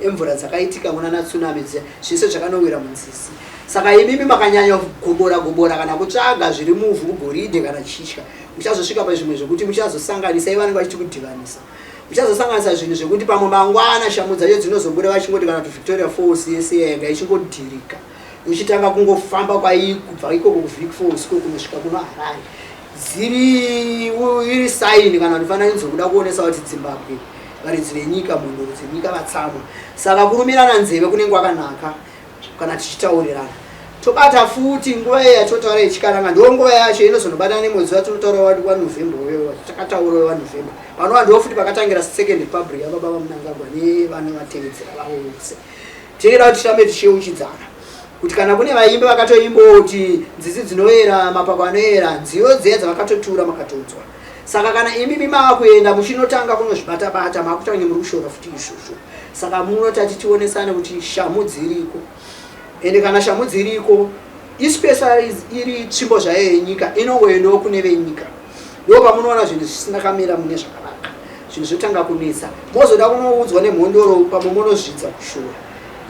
emvura dzakaitika kunana tsunami dziya zvese zvakanowira munzizi. Saka imimi makanyanya kugobora gobora kana kutsvaga zviri muvhu goridhe kana chitya muchazosvika pazvimwe zvekuti muchazosanganisa ivanenge vachiti kudhivanisa muchazosanganisa zvinhu zvekuti pamwe mangwana shamhu dzacho dzinozobuda vachingoti kana kuti Victoria Falls yese yanga ichingodhirika yochitanga kungofamba kwai kubva ikoko kuVic Falls ko kunosvika kuno Harare dziri iri saini kana mifananidzo kuda kuonesa kuti Zimbabwe varidzi venyika mhondoro dzenyika vatsamwa. Saka kurumirana nzeve kunenge kwakanaka kana tichitaurirana. Tobata futi nguva iya yatotaura yechikaranga ndiwo nguva yacho inozonobatana nemwedzi watinotaura waNovember uyo takataura waNovember panova ndiwo futi pakatangira Second Republic yababa vaMnangagwa nevanovatevedzera vavo vose. Tinenge kuti tirambe tichiyeuchidzana kuti kana kune vaimbi vakatoimbawo kuti nzizi dzinoera, mapako anoera, nziyo dziya dzavakatotura makatonzwa. Saka kana imimi maakuenda muchinotanga kunozvibata-bata, makutange muri kushora futi izvozvo. Saka munotati tionesane kuti shamhu dziriko. Ende kana shamhu dziriko, especially iri tsvimbo zvayo yenyika, inongoendawo kune venyika. Ndipo pamunoona zvinhu zvisina kamira mune zvakanaka. Zvinhu zvotanga kunetsa. Mozoda kunoudzwa nemhondoro pamwe monozvidza kushora.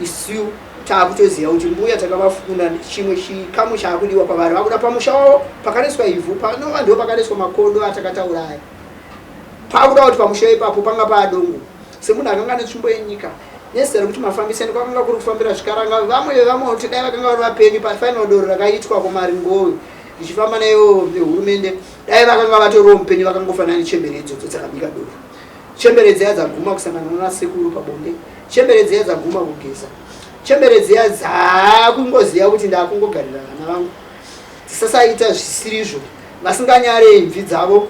Isu taakutoziva kuti mbuya takavafunda chimwe chikamu chaakudiwa kwavari vakuda pamusha wavo pakareswa ivhu panova ndipo pakareswa makodo atakataura aya pakuda kuti pamusha ipapo panga paadongo semunhu akanga netsvimbo yenyika nezita rekuti mafambiseni kwakanga kuri kufambira zvikaranga vamwe vevamwe kuti dai vakanga vari vapenyu pafinal doro rakaitwa kumaringowe richifamba naivo vehurumende dai vakanga vatoriwo mupenyu vakangofanana nechembere idzodzo dzakabika doro. Chembere dziya dzaguma kusangana nanasekuru pabonde. Chembere dziya dzaguma kugeza. Chembere dziya dzakungoziva kuti ndakungogarira vana vangu. Dzisasaita zvisirizvo. Vasinganyare imvi dzavo,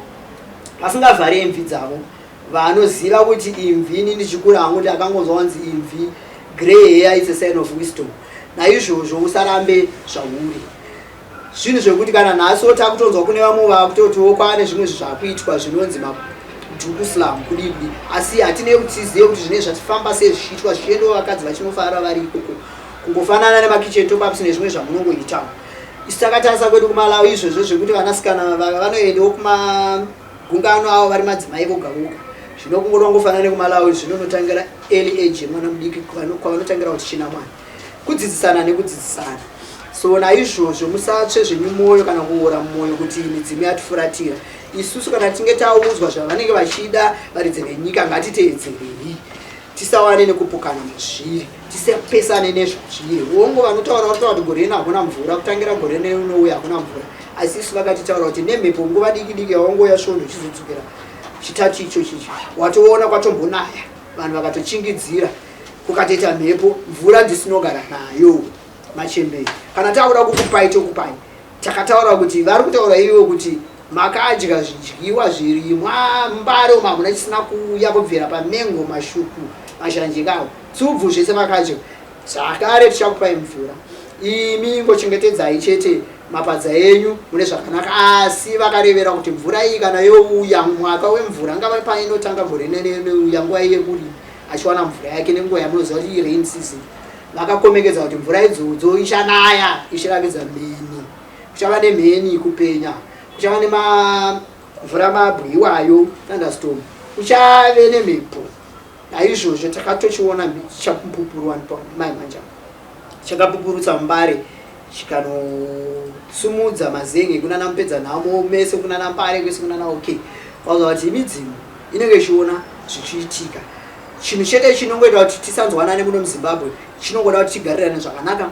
vasingavhare imvi dzavo. Vanoziva kuti imvi ini ndichikura hangu ndakangonzwa wanzi imvi grey hair is a sign of wisdom. Naizvozvo usarambe zvauri. Zvinhu zvekuti kana nhasi wo takutonzwa kune vamwe vakutotiwo kwaane zvimwe zvinhu zvakuitwa zvinonzi madhuku slam kudii kudii, asi hatinei kuti tizive kuti zvinenge zvatifamba sei zvichiitwa zvichiendawo vakadzi vachinofara vari ikoko, kungofanana nemakitchen top-ups nezvimwe zvamunongoitawo. Isu takatarisa kwedu kuMalawi izvozvo zvekuti vanasikana vanoendawo kumagungano avo vari madzimai voga voga, zvino kungotongofanana nekuMalawi zvinonotangira early age yemwana mudiki kwavanotangira kuti china mwana. Kudzidzisana nekudzidzisana. So naizvozvo musatsve zvenyu mwoyo kana kuora mwoyo kuti midzimu yatifuratira. Isusu kana tinge taudzwa zvavanenge vachida varidzi venyika ngatiteedzerei. Tisawane nekupokana mazviri, tisapesane nezvazviri. Hongu vanotaura vanotaura kuti gore rino hakuna mvura, kutangira gore rinouya hakuna mvura. Asi isu vakatitaura kuti nemhepo nguva diki diki yawangouya svondo ichizodzokera chitatu ichochi ichi watoona kwatombonaya vanhu vakatochingidzira kukatoita mhepo mvura ndisinogara nayo machembere kana takuda kukupai tokupai takataura kuti vari kutaura ivo kuti makadya zvidyiwa zvirimwa mbare umo hamuna chisina kuuya kubvira pamengo mashuku mazhanje kawo tsubvu zvese makadya zvakare tichakupai mvura imi ingochengetedzai chete mapadza enyu mune zvakanaka asi vakarevera kuti mvura iyi kana youya mwaka wemvura ngava painotanga gore neneuya nguva yekurima achiwana mvura yake nenguva yamunoziva kuti irain season vakakomekedza kuti mvura idzodzo ichanaya ichirakidza mheni kuchava nemheni kupenya kuchava nemamvura mabwe iwayo thunderstorm kuchave nemhepo naizvozvo takatochiona chapupurwa mai manja chakapupurutsa mbare chikanosumudza mazenge kunana mupedza nhamo mese kunana mbare kwese kunana ok kwaza kuti imidzimu inenge ichiona zvichiitika chinhu chete chinongoita kuti tisanzwanane muno muZimbabwe chinongoda kuti tigarirane zvakanaka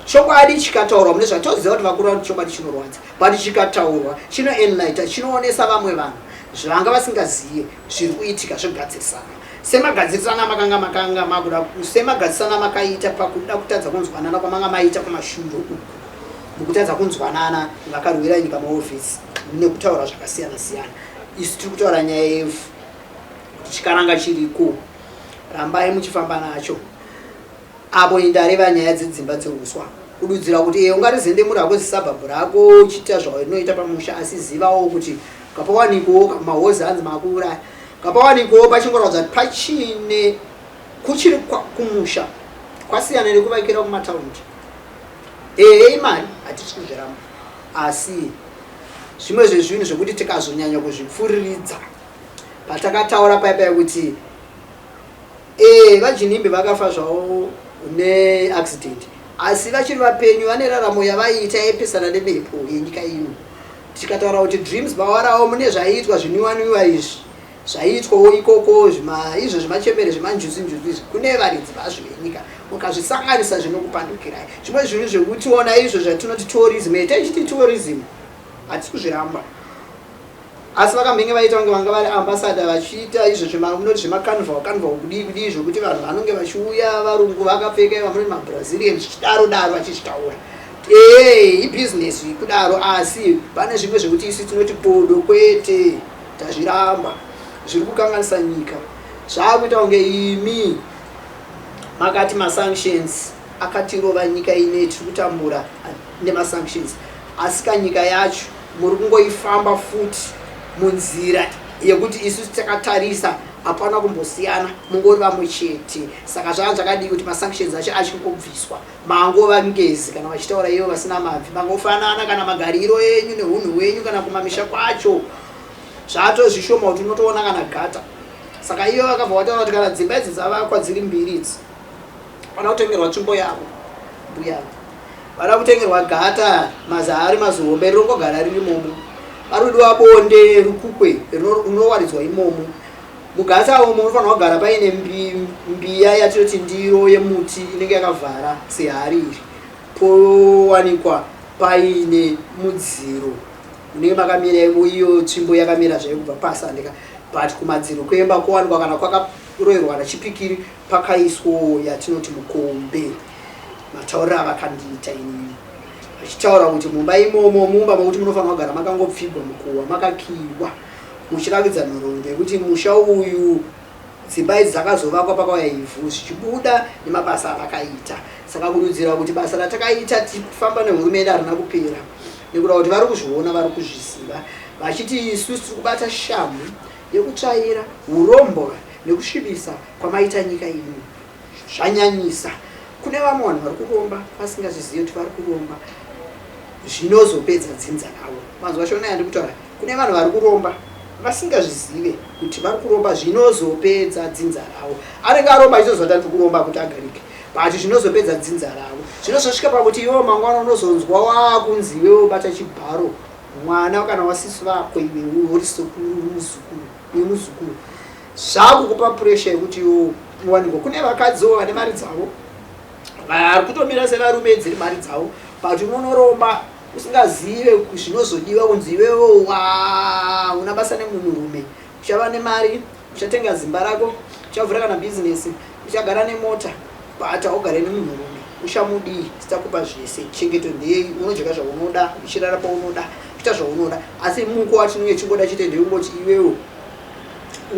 chokwadi chikataurwa mune zvatoziva kuti vakuru vanoti chokwadi chinorwadza but chikataurwa chinoenlighta chinoonesa vamwe vanhu zvavanga vasingaziye zviri kuitika zvogadzirisana semagadzirisana amakanga makanga makuda semagadzirisana amakaita pakuda kutadza kunzwanana kwamanga maita kumashure uku mukutadza kunzwanana vakarwira nyika maofisi nekutaura zvakasiyana siyana isu tiri kutaura nyaya yevhu kuti chikaranga chiriko rambai muchifamba nacho apo indareva nyaya dzedzimba dzeuswa kududzira kuti e ungarizendemura hako zisabhabhu rako uchiita zvaunoita pamusha asi zivawo kuti kapawanikowo mahozi anzi makuuraya kapawanikowo pachingoratidza kuti pachine kuchiri kumusha kwasiyana nekuvakira kumataundi ehe imari hatisi kuzviramba asi zvimwe zvezvinhu zvekuti tikazonyanya kuzvipfuriridza patakataura paya paya kuti ee vaJinimbi vakafa zvavo neaccident asi vachiri vapenyu vane raramo yavaiita yaipesana nemhepo yenyika ino tikataura kuti Dreams Bawarawo mune zvaiitwa zvinwiwa-nwiwa izvi zvaiitwawo ikoko izvo zvemachembere zvemanjuzu njuzu izvi kune varidzi vazvo venyika mukazvisanganisa zvinokupandukirai zvimwe zvinhu zvekutiona izvo zvatinoti tourism techiti tourism hatisi kuzviramba asi vakambenge vaita kunge vanga vari ambassador vachiita izvo zvemunoti zvemacarnival carnival kudii kudii zvokuti vanhu vanonge vachiuya varungu vakapfeka vamunoti mabrazilian zvichidaro daro vachizvitaura ee ibhizinesi kudaro asi pane zvimwe zvekuti isu tinoti bodo kwete tazviramba zviri kukanganisa nyika zvaakuita kunge imi Makati masanctions akatirova nyika ine tiri kutambura nemasanctions, asi kanyika yacho muri kungoifamba futi munzira yekuti isusu takatarisa hapana kumbosiyana, mungori vamwe chete. Saka zvanga zvakadii kuti masanctions acho achingobviswa? Mangova ngezi kana vachitaura ivo vasina mabvi, mangofanana kana magariro enyu neunhu hwenyu kana kumamisha kwacho zvatozvishoma kuti unotoona kana gata. Saka iyo vakabva vataura kuti kana dzimba idzi dzavakwa dziri mbiri idzi, vada kutengerwa tsvimbo yavo mbuya, vada kutengerwa gata mazahari mazihombe rinongogara riri imomo, parikudiwa bonde rukukwe rinowaridzwa imomo. Mugata umo munofanirwa kugara paine mbiya yatinoti ndiro yemuti inenge yakavhara sehari iri, powanikwa paine mudziro munenge makamira iyo tsvimbo yakamira zvayo kubva pasi andika, but kumadziro kwemba kowanikwa kana kwakaroerwa kana chipikiri pakaiswo yatinoti mukombe. Matauriro avakandiita inini vachitaura kuti mumba imomo mumba mokuti munofanirwa kugara makangopfigwa mukuwa makakiwa, muchirakidza nhoroondo yekuti musha uyu dzimba idzi dzakazovakwa pakauya ivhu zvichibuda nemabasa avakaita. Saka kududzira kuti basa ratakaita tifamba nehurumende harina kupera, nekuda kuti vari kuzviona, vari kuzviziva, vachiti isusu tiri kubata shamhu yekutsvaira urombwa nekusvibisa kwamaita nyika ino. Zvanyanyisa. Kune vamwe vanhu vari kuromba vasingazvizivi kuti vari kuromba, zvinozopedza dzinza ravo. Manzwa shona yandiri kutaura? Kune vanhu vari kuromba vasingazvizive kuti vari kuromba, zvinozopedza dzinza ravo. Anenge aromba achitoziva kuti ndiri kuromba kuti agarike, but zvinozopedza dzinza ravo. Zvinozosvika pakuti iwewe mangwana unozonzwa wakunzi iwewe bata chibharo mwana kana wasisi vako, iwe uri sekuru, uri muzukuru, uyu muzukuru, zvakukupa pressure yekuti iwe uwanikwa. Kune vakadziwo vane mari dzavo vari kutomira sevarume dziri mari dzavo, but unonoromba usingazive zvinozodiwa kunzi iwewe wa una basa nemunhurume, uchava nemari, uchatenga zimba rako, uchavhura kana bhizinesi, uchagara nemota, but haugare nemunhurume. Uchamudii? Tichakupa zvese, chengeto ndeyei, unodya zvaunoda, uchirara paunoda, uchiita zvaunoda, asi muko watinenge chingoda chete ndeyekungoti iwewe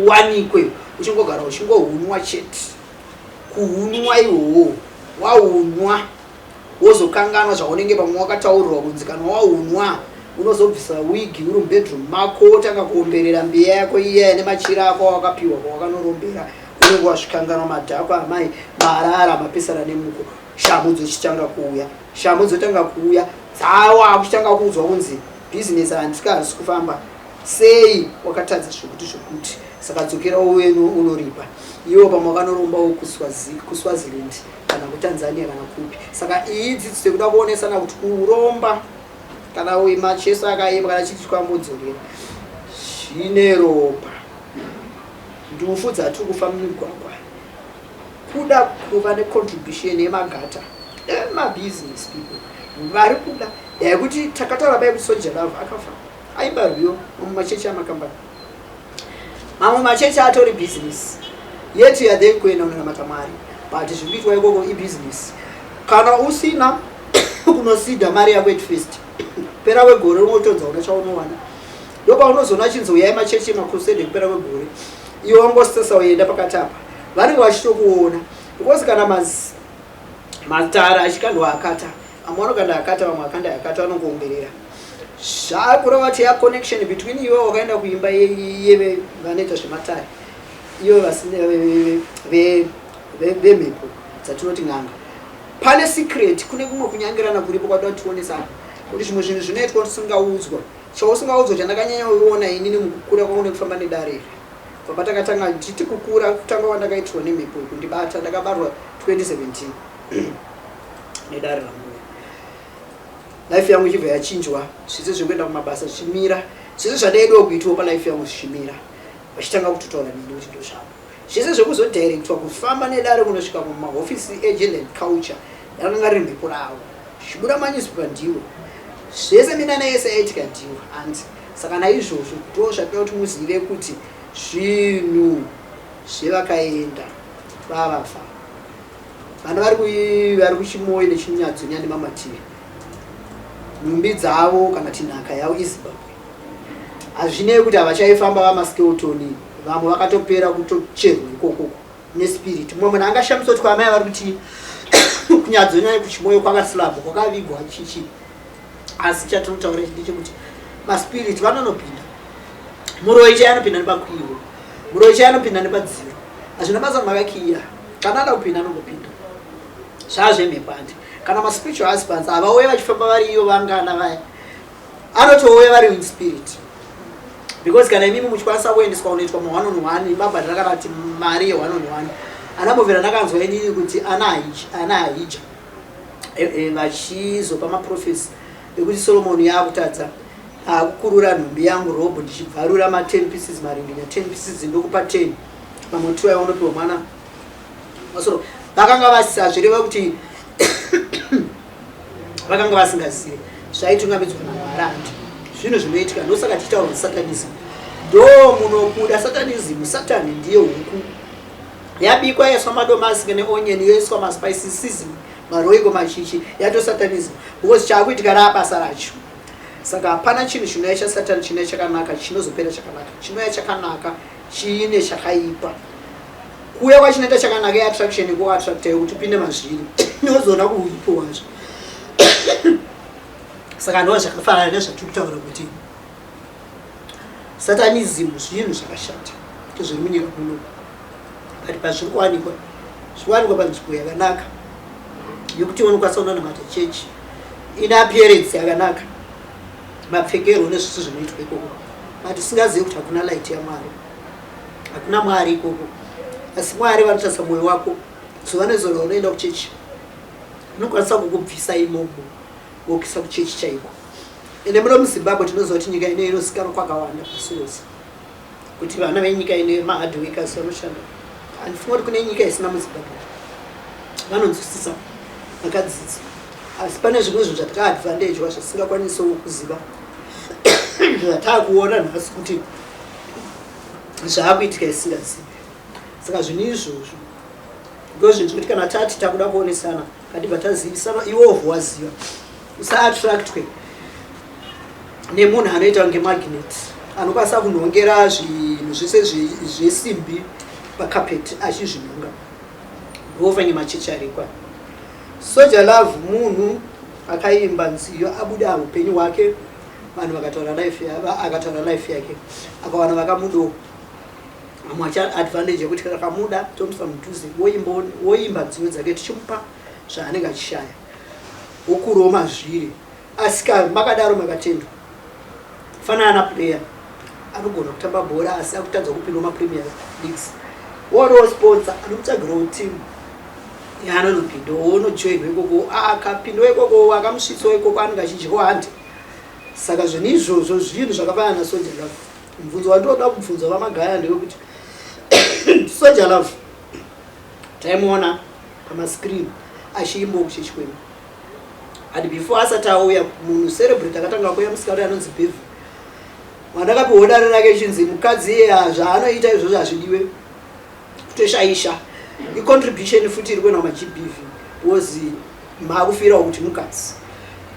uwanikwe uchingogara uchingohunwa chete. Kuhunwa ihwohwo, wahunwa wozokanganwa zvaunenge pamwe wakataurirwa kunzi kana wahunwa unozobvisa wigi uri mubedroom mako, wotanga kuomberera mbiya yako iya nemachira ako awakapiwa kwawakanorombera. Unenge wazvikanganwa, madhakwa amai marara mapesana nemuko, shamhu dzochitanga kuuya, shamhu dzotanga kuuya dzawa kuchitanga kuudzwa kunzi bhizinesi handisika harisi kufamba sei, wakatadza zvokuti zvokuti, saka dzokera uve unoripa. Iwo pamwe wakanorombawo kuSwaziland kana kuTanzania kana kupi. Saka iyi dzidziso yekuda kuonesana kuti kuromba kana uyu macheso akaimba kana chiti chikwambodzorera zvine ropa, ndufu dzatiri kufa mumigwagwa, kuda kuva necontribution yemagata emabusiness people vari kuda yekuti takataura pai kuti Soul Jah Love akafa aimba rwiyo mumachechi amakambani, mamwe machechi atori business yet you are there kuenda unonamata Mwari, but zviri kuitwa ikoko ibusiness. Kana usina kunosida mari yako at first kupera kwegore unotodza una chaunowana, ndopaunozoona chinzi uyai machechi emacrusade ekupera kwegore, iwe wangosesa uenda pakati apa vanenge vachitokuona, because kana matara achikandwa akata, vamwe vanokanda akata, vamwe akanda akata, vanongoomberera. Zvakureva kuti ya connection between iwe wakaenda kuimba yeve vanoita zvematare, iwe vemhepo dzatinoti n'anga, pane secret, kune kumwe kunyangirana kuripo kwatoda tionesana kuti zvimwe zvinhu zvinoitwa usingaudzwa. Chausingaudzwa chandakanyanya kuona inini mukukura kwangu nekufamba nedare iri, kubva patakatanga ndichiti kukura, kutanga kwandakaitirwa nemhepo kundibata, ndakabarwa 2017 nedare rambuya, life yangu ichibva yachinjwa, zvese zvekuenda kumabasa zvichimira, zvese zvandaidiwa kuitiwa palife yangu zvichimira, vachitanga kutotaura neni kuti ndozvavo zvese zvekuzodirectwa kufamba nedare kunosvika kumahofisi egender and culture, rakanga riri mhepo ravo, zvichibuda manewspaper ndiwo, zvese minana yese yaitika ndiwo hanzi. Saka naizvozvo ndo zvatinoda kuti muzive kuti zvinhu zvevakaenda vavafa, vana vari kuchimoyo nechinyadzonya nemamativi, nhumbi dzavo kana kuti nhaka yavo iZimbabwe. Hazvinei kuti havachaifamba vamaskeltoni, vamwe vakatopera kutocherwa ikokoko. Nespirit. Mumwe munhu angashamiswa kuti kwamai vari kuti kunyadzonyanya kuchimoyo kwakaslabwa kwakavigwa chichi, asi chatinotaura ichi ndechekuti maspirit vanonopinda. Muroyi chai anopinda nepakuiwo, muroyi chai anopinda nepadziro. Hazvina basa makakiya, kana ada kupinda anongopinda. Zvazvemhepo handi kana maspiritual husbands havauye vachifamba vari iyo vangana vaya, anotouya vari in spirit, because kana imimi muchikwanisa kuendeswa kunoitwa ma one on one, mabhadhara kana kuti mari ye one on one. Anambobvira ndakanzwa inini kuti ana Ahija vachizopa maprophecy ekuti Solomon yaakutadza, akukurura nhumbi yangu, robe, ndichibvarura ma10 pieces, maringinya 10 pieces, ndokupa 10, mamwe 2 aiunopiwa mwana masoro. Vakanga vasazvireva kuti vakanga vasingazivi zvaitungamidzwa naMwari. Handi zvinhu zvinoitika. Ndosaka tichitaura kuti satanism ndo munobuda satanism. Satani ndiye huku yabikwa, yaiswa madomasi neonion, yoiswa maspices, season, maRoyco, machichi, yato satanism, because chaakuitika raa basa racho. Saka hapana chinhu chinouya chasatani chinouya chakanaka chinozopera chakanaka. Chinouya chakanaka chiine chakaipa. Kuuya kwachinoita chakanaka iattraction, yekuattracta, yekuti upinde mazviri nozoona kuuipo hwazvo. Saka ndo zvakafanana nezvatiri kutaura kuti satanism zvinhu zvakashata zviri munyika muno, but pazviri kuwanikwa, zviri kuwanikwa panzvimbo yakanaka yekuti unokwanisa unonamata chechi ine appearance yakanaka, mapfekerwo nezvisi zvinoitwa ikoko, but usingazivi kuti hakuna light yaMwari, hakuna Mwari ikoko. Asi Mwari vanotarisa mwoyo wako. Zuva nezuva unoenda kuchechi, unokwanisa kukubvisa imomo wokisa kuchechi chaiko. Ende muno muZimbabwe tinoziva kuti nyika ino inozikanwa kwakawanda pasi rose kuti vana venyika ino mahard workers, vanoshanda. Handifunga kuti kune nyika isina muZimbabwe vanonzwisisa, vakadzidza. Asi pane zvimwe zvinhu zvatakaadvantajwa zvatisingakwanisawo kuziva, zvataakuona nhasi kuti zvaakuitika isingazivi. Saka zvinhu izvozvo ndo zvinhu zvekuti kana tati takuda kuonesana, katibva tazivisana, iwovho waziva. Usaattractwe nemunhu anoita kunge magnet anokwanisa kunhongera zvinhu zvese zvesimbi pakapeti achizvinhonga. Ndofanye machechi arikwa. Soul Jah Love munhu akaimba nziyo, abuda upenyu hwake, vanhu vakataura life, akataura life yake, akawana vakamudawo. Vamwe vacha advantage yekuti kana kamuda tomusa mudhuze, woimba nziyo dzake, tichimupa zvaanenge achishaya, wokurawo mazviri. Asi ka makadaro makatendwa. Fanana naplayer anogona kutamba bhora asi akutadza kupinda mapremier leagues, woriwo sponsor anomutsvagirawo team yaanonopinda, wonojoinwa ikoko. Akapindawo ikoko, akamusvitsawo ikoko, anenge achidyawo handi. Saka zvinhu izvozvo zvinhu zvakafanana naSoul Jah Love. Mubvunzo wandinoda kubvunza VaMagaya ndewekuti Soul Jah Love taimuona pamascreen achiimbawo kuchechi kwedu, and before asati auya munhu celebrate, akatanga kuuya musikana anonzi Bev, wandakapiwa dare rake chinzi mukadzi iye zvaanoita izvozvo hazvidiwe, kutoshaisha. Icontribution futi iri kuenda kumaGBV, because maakufirawo kuti mukadzi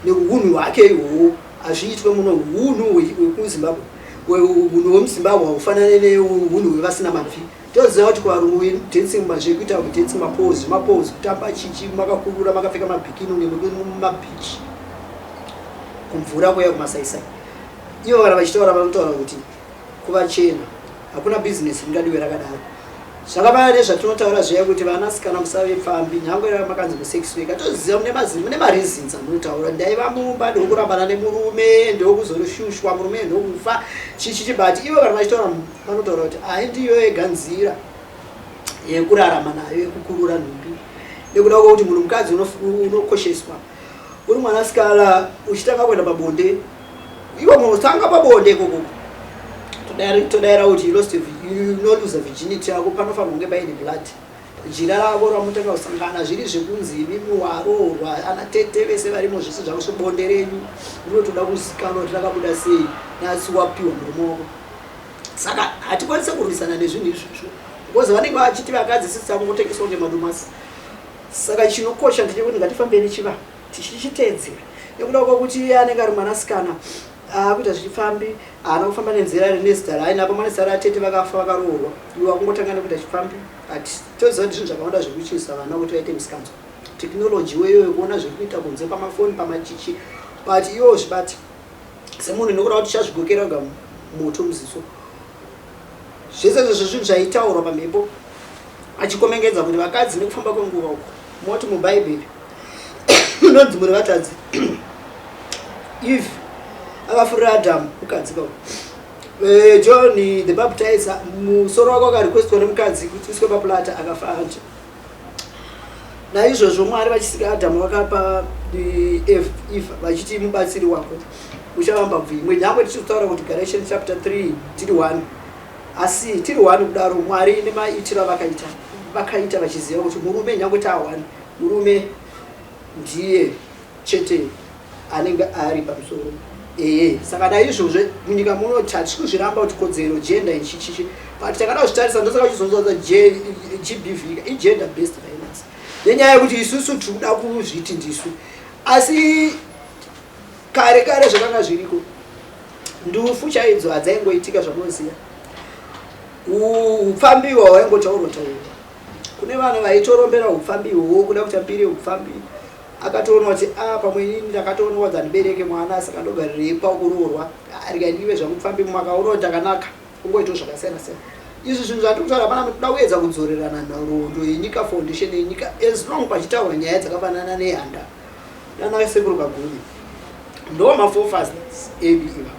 neunhu hwake ihwohwo hazviitwe muno. Unhu hwekuZimbabwe, unhu hwemuZimbabwe haufanane neunhu hwevasina mabvi. Toziva kuti kuvarungu dancing, mazvekuita dancing, mapose, mapose, kutamba chichi, makakurura, makapfeka mabikini unge mumabeach, kumvura kuya kumasaisai. Ivo kana vachitaura vanotaura kuti kuvachena hakuna bhizinesi ringadiwe rakadaro. Zvakafanana nezvatinotaura zviya kuti vanasikana musave pfambi, nyange makanzi musex worker. Toziva mune mareasons amunotaura: ndaiva mumba, ndokurambana nemurume, ndokuzorushushwa, murume ndokufa, chichichi. But ivo kana vachitaura vanotaura kuti hai, ndiyo yega nzira yekurarama nayo, yekukurura nhumbi, nekuda kwekuti munhu mukadzi unokosheswa uri mwanasikana uchitanga kuenda pabonde. Ivo munotanga pabonde ikoko, todaira kuti unoluza virginity yako. Panofanira kunge paine blood, jira rako ramutanga kusangana, zviri zvekunzi imimi waroorwa, ana tete vese varimo, zvese zvako zvebonde renyu rinotoda kuzikanwa kuti rakabuda sei nasi wapiwa murume wako. Saka hatikwanise kurwisana nezvinhu izvozvo because vanenge vachiti vakadzi sisi tangotengeswa ngemadomasi. Saka chinokosha ndechekuti ngatifambe nechivanhu tichichiteedzera, nekuda kwekuti iye anenge ari mwanasikana. Akuita zvichifambi, haana kufamba nenzira nezita raainapo mane zita ratete vakafa vakaroorwa. Iwe wakungotanga nekuita chifambi. But toziva kuti zvinhu zvakawanda zviri kuchisa vana kuti vaite misikanzwa. Technology iyoyo kuona zviri kuita kunze pamafoni pamachichi. But iwe uzvibate semunhu nekuda kuti uchazvigokera wega moto muziso. Zvese izvozvo zvinhu zvaitaurwa pamhepo achikomengedza kuti vakadzi nekufamba kwenguva uko moti mubhaibheri munonzi muri vatadzi. Eve akafurira Adamu mukadzi kawo. John the Baptizer musoro wake wakarequestwa nemukadzi kuti uiswe paplata akafa anje. Naizvozvo Mwari vachisika Adamu vakapa Eve vachiti mubatsiri wako uchavamba bvu imwe. Nyangwe tichitaura kuti Galatians chapter 3 tiri 1, asi tiri 1 kudaro Mwari nemaitiro avakaita vakaita vachiziva kuti murume nyangwe taa 1 murume ndiye chete anenge ari pamusoro. Ehe, saka naizvozvo munyika muno hatisi kuzviramba kuti kodzero gender ichichichi, but takada kuzvitarisa ndosaka uchizonzwa GBV igender based violence nenyaya yekuti isusu tiri kuda kuzviti ndisu, asi kare kare zvakanga zviriko. Ndufu chaidzo hadzaingoitika zvamunoziva. Upfambiwa hwaingotaurwa taurwa, kune vanhu vaitorombera upfambi ihwohwo kuda kuita mbiri yeupfambi. Akatoona kuti a pamwe inini ndakatoona kuti handibereke mwana, saka ndogarirei pakuroorwa, rega ndive zvangu pfambi. Makaona kuti ndakanaka kungoitawo zvakasiyana siyana. Izvi zvinhu zvatiri kutaura pana toda kuedza kudzorerana nhoroondo yenyika, foundation yenyika. As long pachitaurwa nyaya dzakafanana nehanda nana sekuru Kaguvi, ndo maforefathers edu ivavo.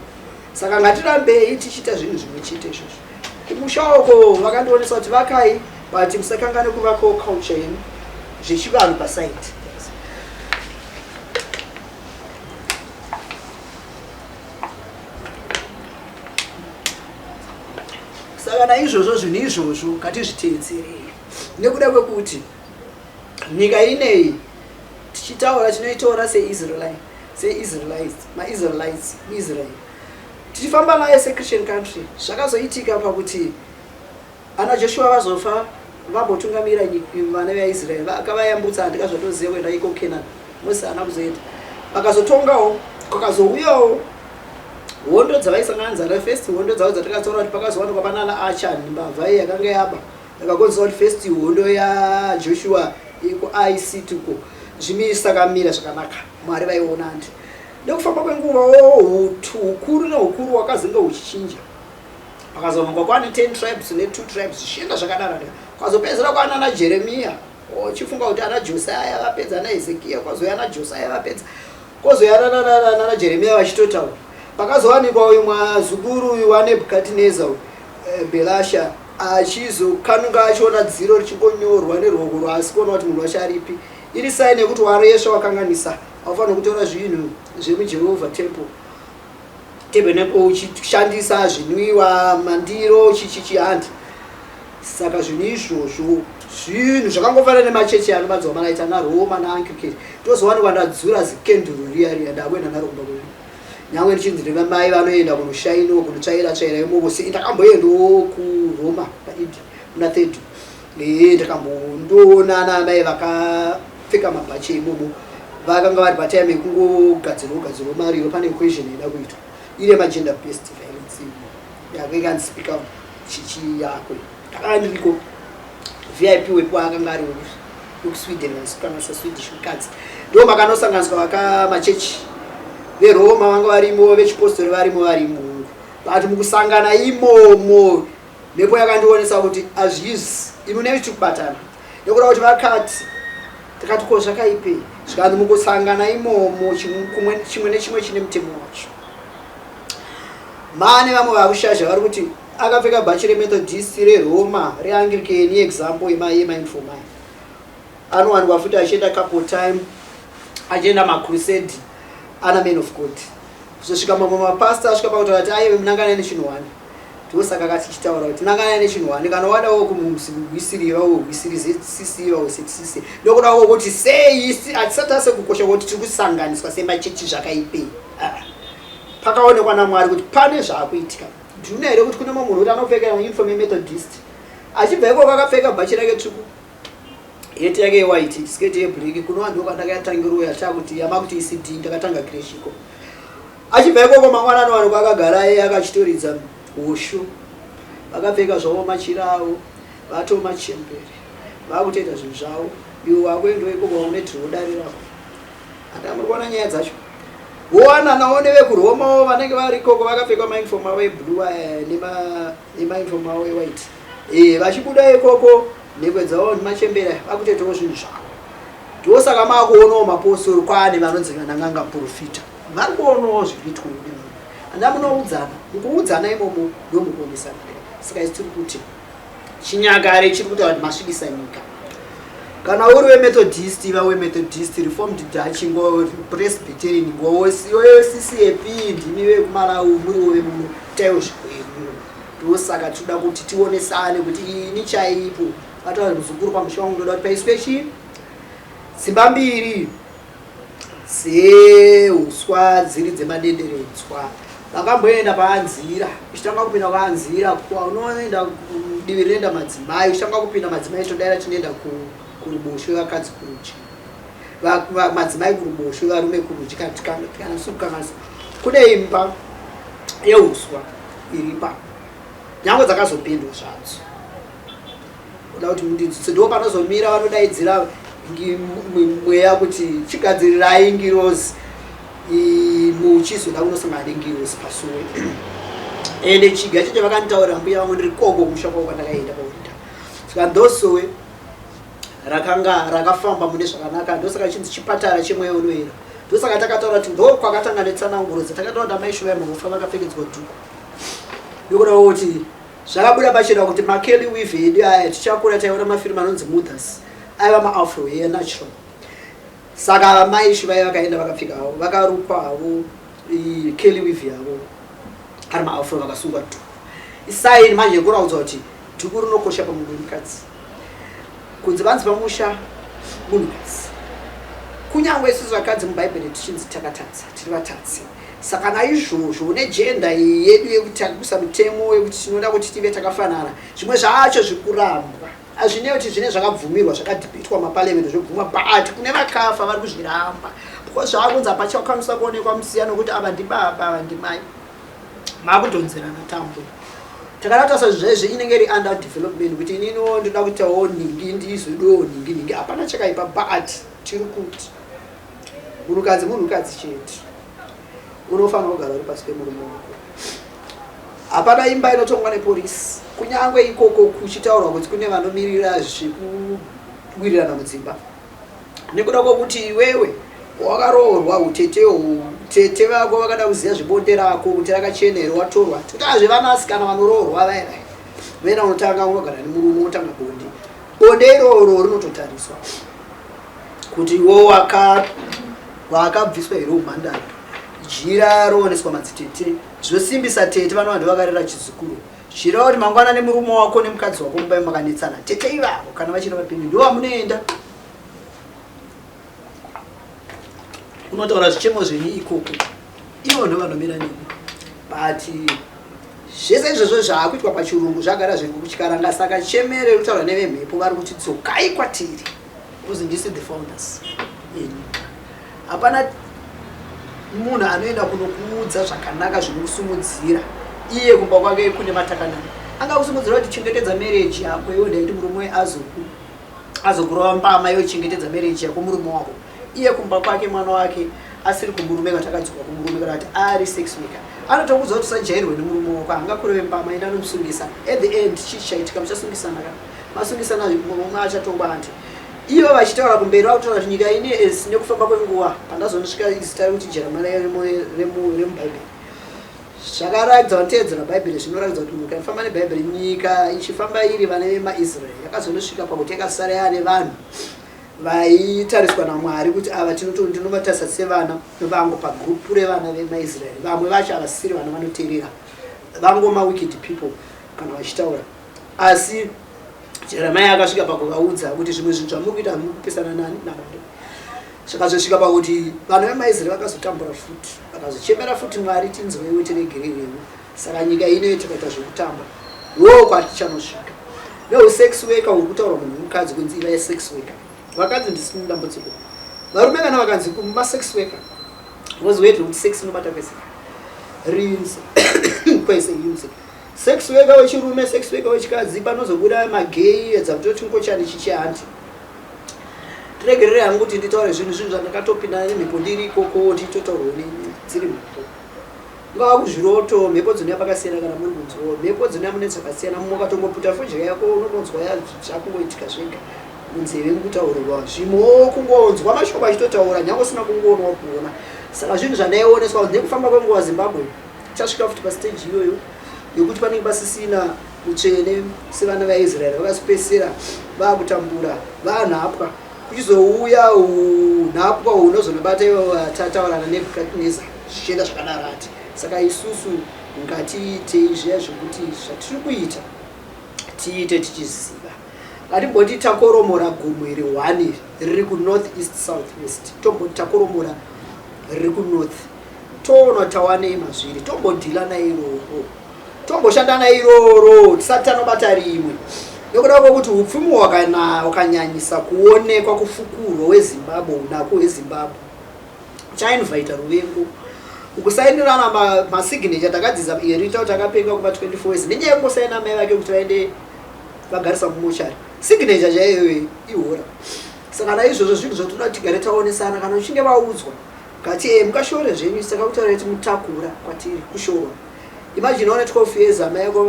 Saka ngatirambei tichiita zvinhu zvimwe chete izvozvo. Kumusha uko vakandionesa kuti vakai, but musakangane kuvakawo culture yenu zvechivanhu pasaidi. Saka naizvozvo zvinhu izvozvo ngatizviteedzerei, nekuda kwekuti nyika ineyi tichitaura tinoitora seIsrael, seIsraelites, maIsraelites, Israel tichifamba nayo sechristian country. Zvakazoitika pakuti ana Joshua vazofa vambotungamira vana vaIsrael vakavayambutsa, handikazvatoziva kuenda iko Canaan. Mose haana kuzoenda, vakazotongawo. Kwakazouyawo hondo dzavaisangana nzara. First hondo dzavo dzatakataura kuti pakazowanikwa panana Achan, mbavha iyi yakanga yaba, yakakonzesa kuti first hondo yaJoshua ikuIct uko zvimisakamira zvakanaka. Mwari vaiona handi nekufamba kwenguva hukuru neukuru hwakazenge huchichinja. Pakazowanikwa kwane 10 tribes ne2 tribes zvichienda zvakadaro, kwazopedzera kwanana Jeremiya. Uchifunga kuti ana Josiah vapedza, ana Hezekiya, kwazouya ana Josiah vapedza, kwozouya nana Jeremiya vachitotaura. Pakazowanikwa uyu mwazukuru uyu waNebhukadhineza uyu Belasha achizokanuka achiona dziro richingonyorwa neruoko rwaasi kuona kuti munhu wacho aripi, iri saini yekuti waresva, wakanganisa, haufaniri kutora zvinhu zvemuJehovha temple tabernacle uchishandisa zvinwiwa, mandiro, chichichi handi. Saka zvinhu izvozvo zvinhu zvakangofanana nemachechi anobanzwa malaita naRoma naAnglican. Tozowanikwa ndadzura zikenduru riya riya, ndakuenda naro kumba kwedu, nyange ndichinzi ndevamai vanoenda kunoshainiwa kunotsvaira tsvaira imoko. Se ndakamboendawo kuRoma paidi muna third, ee, ndakambondoona ana amai vakapfeka mabhachi imomo, vakanga vari patime yekungogadzirwa gadzirwa mariro. Pane equation ida kuitwa iri yemagender based violence yanga ikanzi speak out chichi yako. Ndakanga ndiriko, VIP wepo akanga ari wekuSweden, vanosanganisa Swedish mukadzi. Ndo makanosanganiswa vaka machechi veRoma vanga varimo, vechipostori varimo varimo, but mukusangana imomo mhepo yakandionesa kuti hazvizi imi unei kubatana, nekuda kuti vakati takati ko zvakaipei. Zvikanzi mukusangana imomo chimwe nechimwe chine mutemo wacho. Mane vamwe vakushazha vari kuti akapfeka bhachi reMethodist, reRoma, reAnglican, example yemainformai, anowanikwa futi achienda couple time, achienda macrusade ana man of God, kuzosvika mamwe mapasta asvika pakutaura kuti aive munanganai nechinhu one. Ndosaka katichitaura kuti nanganai nechinhu one. Kana wadawo kumuhwisiriva uhwisirizisiva usetisise, ndokudawo kuti sei hatisati ase kukosha kuti tiri kusanganiswa semachechi zvakaipei. Pakaonekwa naMwari kuti pane zvaakuitika. Ndinoona here kuti kune mumwe munhu kuti anopfeka uniform yeMethodist, achibva ikoko akapfeka bhachi rake tsvuku, heti yake yewhite, sketi yeblack, kunova ndo kwandakatangirwa yatakuti yamakuti ECD. Ndakatanga creche iko. Achibva ikoko mangwana anowanikwa akagara iye akachitoridza hosho, vakapfeka zvavo machira avo, vatomachembere, vakutoita zvinhu zvavo. Iwe wakuendawo ikoko une dhiro rako. Hata muri kuona nyaya dzacho. Vowananawo nevekuRomawo vanenge vari ikoko vakapfeka mauniform avo eblue aya nemauniform avo ewhite. Eh, vachibuda ikoko nhekwe dzavo nemachembere vakutoitawo zvinhu zvavo. Ndosaka makuonawo mapostori kwaane vanonzi vananganga profita. Vari kuonawo zviri kuitwa nevanhu. Anda munoudzana, mukuudzana imomo ndomukuonesana. Saka isu tiri kuti chinyakare chiri kutaura kuti masvibisa nyika. Kana uri weMethodist, iva weMethodist, Reformed Dutch, ngo Presbyterian, ngo CCAP, ndimi vekuMalawi, muriwo vemuno, itaiwo zvikwenyu. Ndosaka tinoda kuti tionesane kuti ini chaipo vataura muzukuru pamusha wangu ndoda kuti paiswe chii dzimba mbiri dzeuswa dziri dzemadenderedzwa vakamboenda paanzira uchitanga kupinda kwaanzira unoenda divi rinoenda madzimai uchitanga kupinda madzimai todaira tinoenda kuruboshwe vakadzi kurudyi madzimai kuruboshwe varume kurudyi kana sikukanganisa kune imba yeuswa iripa nyange dzakazopindwa zvadzo Kuda kuti mundidzise ndipo panozomira vanodaidzira mweya kuti chigadzirirai ngirozi muchizoda kunosangana nengirozi pasuwe. Ende chiga chete vakanditaurira mbuya vangu ndiri koko kumusha kwavo kwandakaenda pakuita. Saka ndosowe rakanga rakafamba mune zvakanaka ndosaka chinzi chipatara chemweya unoera. Ndosaka takataura kuti ndo kwakatanga netsananguro dzatakataura kuti amai Shuvai Mahofa vakapfekedzwa dhuku. Ndokuda kuti Zvakabuda pachena kuti maCurly weave edu aya tichakura taiona mafirimu anonzi Mothers aiva maafro hair natural. Saka mai Shuvai vakaenda vakapfeka havo vakarukwa havo curly weave yavo ari maafro vakasungwa dhuku. Isaini manje yekuratidza kuti dhuku rinokosha pamunhu wemukadzi. Kunzi vanzi pamusha munhukadzi. Kunyangwe isusu vakadzi muBhaibheri tichinzi takatadza, tiri vatadzi. Saka naizvozvo negender iyi yedu yekuti takuisa mutemo yekuti tinoda kuti tive takafanana, zvimwe zvacho zviri kurambwa. Hazvinei kuti zvine zvakabvumirwa zvakadhibhitwa maparliament zvobvumwa, but kune vakafa vari kuzviramba because zvaakunzi hapachakwanisa kuonekwa musiyano wekuti ava ndibaba ava ndimai, makudhonzerana tambo. Takada zvezve inenge iri under development kuti ininiwo ndoda kuitawo nhingi ndizodiwo nhingi nhingi, hapana chakaipa, but tiri kuti munhukadzi munhukadzi chete unofanira kugara uri pasi pemurume wako. Hapana imba inotongwa nepolisi, kunyange ikoko kuchitaurwa kuti kune vanomirira zvekuwirirana mudzimba, nekuda kwokuti iwewe wakaroorwa utete tete vako vakada kuziva zvebonde rako kuti rakachena here watorwa totazve vanasikana vanoroorwa vaya vaya vena unotanga unogara nemurume wotanga bonde bonde iroro rinototariswa kuti iwo wakabviswa here umhandara jira rooneswa madzitete zvosimbisa tete vanova ndivakarera chizukuru zvireva kuti mangwana nemurume wako nemukadzi wako mumba makanetsana tete ivavo kana vachiri vapenyu ndovamunoenda unotaura zvichemo zvenyu ikoko ivo ndovanomira nemi but zvese izvozvo zvaakuitwa pachirungu zvagara zviri kuchikaranga saka chemere kutaura nevemhepo vari kuti dzokai kwatiri because ndisi the founders yenyika hapana munhu anoenda kunokuudza zvakanaka zvinokusumudzira iye kumba kwake kune matakanana angakusimudzira kuti chengetedza marriage yako iwe ndaiti murume azoku azokurova mbama iwe chengetedza marriage yako murume wako iye kumba kwake mwana wake asiri kumurume kana takadzoka kumurume kana kuti ari sex worker anotokuudza kuti usajairwe nemurume wako angakurove mbama enda anomusungisa at the end chii chaitika muchasungisana ka masungisana mumwe achatongwa anti ivo vachitaura kumberi vakutaura kuti nyika ine as nekufamba kwenguva pandazonosvika zita rekuti Jeremiah remubhaibheri zvakaratidza vanoteedzera bhaibheri zvinoratidza kuti nyika inofamba nebhaibheri nyika ichifamba iri vana vemaisraeri yakazonosvika pakuti yakasara yaane vanhu vaitariswa namwari kuti ava ndinovatarisa sevana vangu pagurupu revana vemaisraeri vamwe vacho havasiri vana vanoteerera vangoma wicked people kana vachitaura asi Jeremiah akasvika pakuvaudza kuti zvimwe zvinhu zvamuri kuita muri kupesana nani namwari zvakazosvika pakuti vanhu vemaisraeri vakazotambura futi vakazochemera futi mwari tinzweiwo tiregererewo saka nyika ino tikaita zvekutamba wo kwatichanosvika neusex worker uri kutaura munhu wemukadzi kunzi iva sex worker vakadzi ndisina dambudziko varume kana vakanzi masex worker voziweti kuti sex inobata kwese. Rinse kwese inse sex worker wechirume, sex worker wechikadzi, panozobuda magay, edza kutoti ngochani chichihanti. Tiregerere hangu kuti nditaure zvinhu zvandakatopinda nemhepo ndiri ikoko, ndichitotaurwa dziri mhepo. Ungava kuzviroto, mhepo dzinouya pakasiyana. Kana muri kunzwawo mhepo dzinouya mune dzakasiyana, mumwe ukatongoputa fodya yako unongonzwa zvakungoitika zvega munzeve, mukutaurirwa zvimwewo, kungonzwa mashoko achitotaura nyange usina kungoonwa kuona. Saka zvinhu zvandaioneswa, nekufamba kwenguva Zimbabwe chasvika futi pastage iyoyo yekuti panenge pasisina utsvene, sevana vaIsraeri vakazopedzisira vaakutambura vanhapwa, kuchizouya unhapwa hunozonobata ivo vatataurana Nebhukadnezar, zvichienda zvakadaro ati. Saka isusu ngatiitei zviya zvekuti zvatiri kuita tiite tichiziva. Ngatimboti takoromora gomo iri one iri riri kunorth, east, south, west. Tomboti takoromora riri kunorth, toona tawanei mazviri, tombodhila nairoro, tomboshanda nairoro tisati tanobata rimwe, nekuda kwekuti upfumi hwakanyanyisa kuonekwa kufukurwa weZimbabwe, unaku hweZimbabwe chainvaita ruvengo, ukusainirana masignature. Takadzidza erita kuti akapenga kuva 24 years nenyaya yekungosaina mai vake kuti vaende vagarisa mumochari. Signature chaiyoyo ihora. Saka naizvozvo zvinhu zvatinoda tigare taonesana. Kana uchinge vaudzwa kati e mukashore zvenyu, saka kutaura kuti mutakura kwatiri kushorwa. Imagine one 12 years amai ako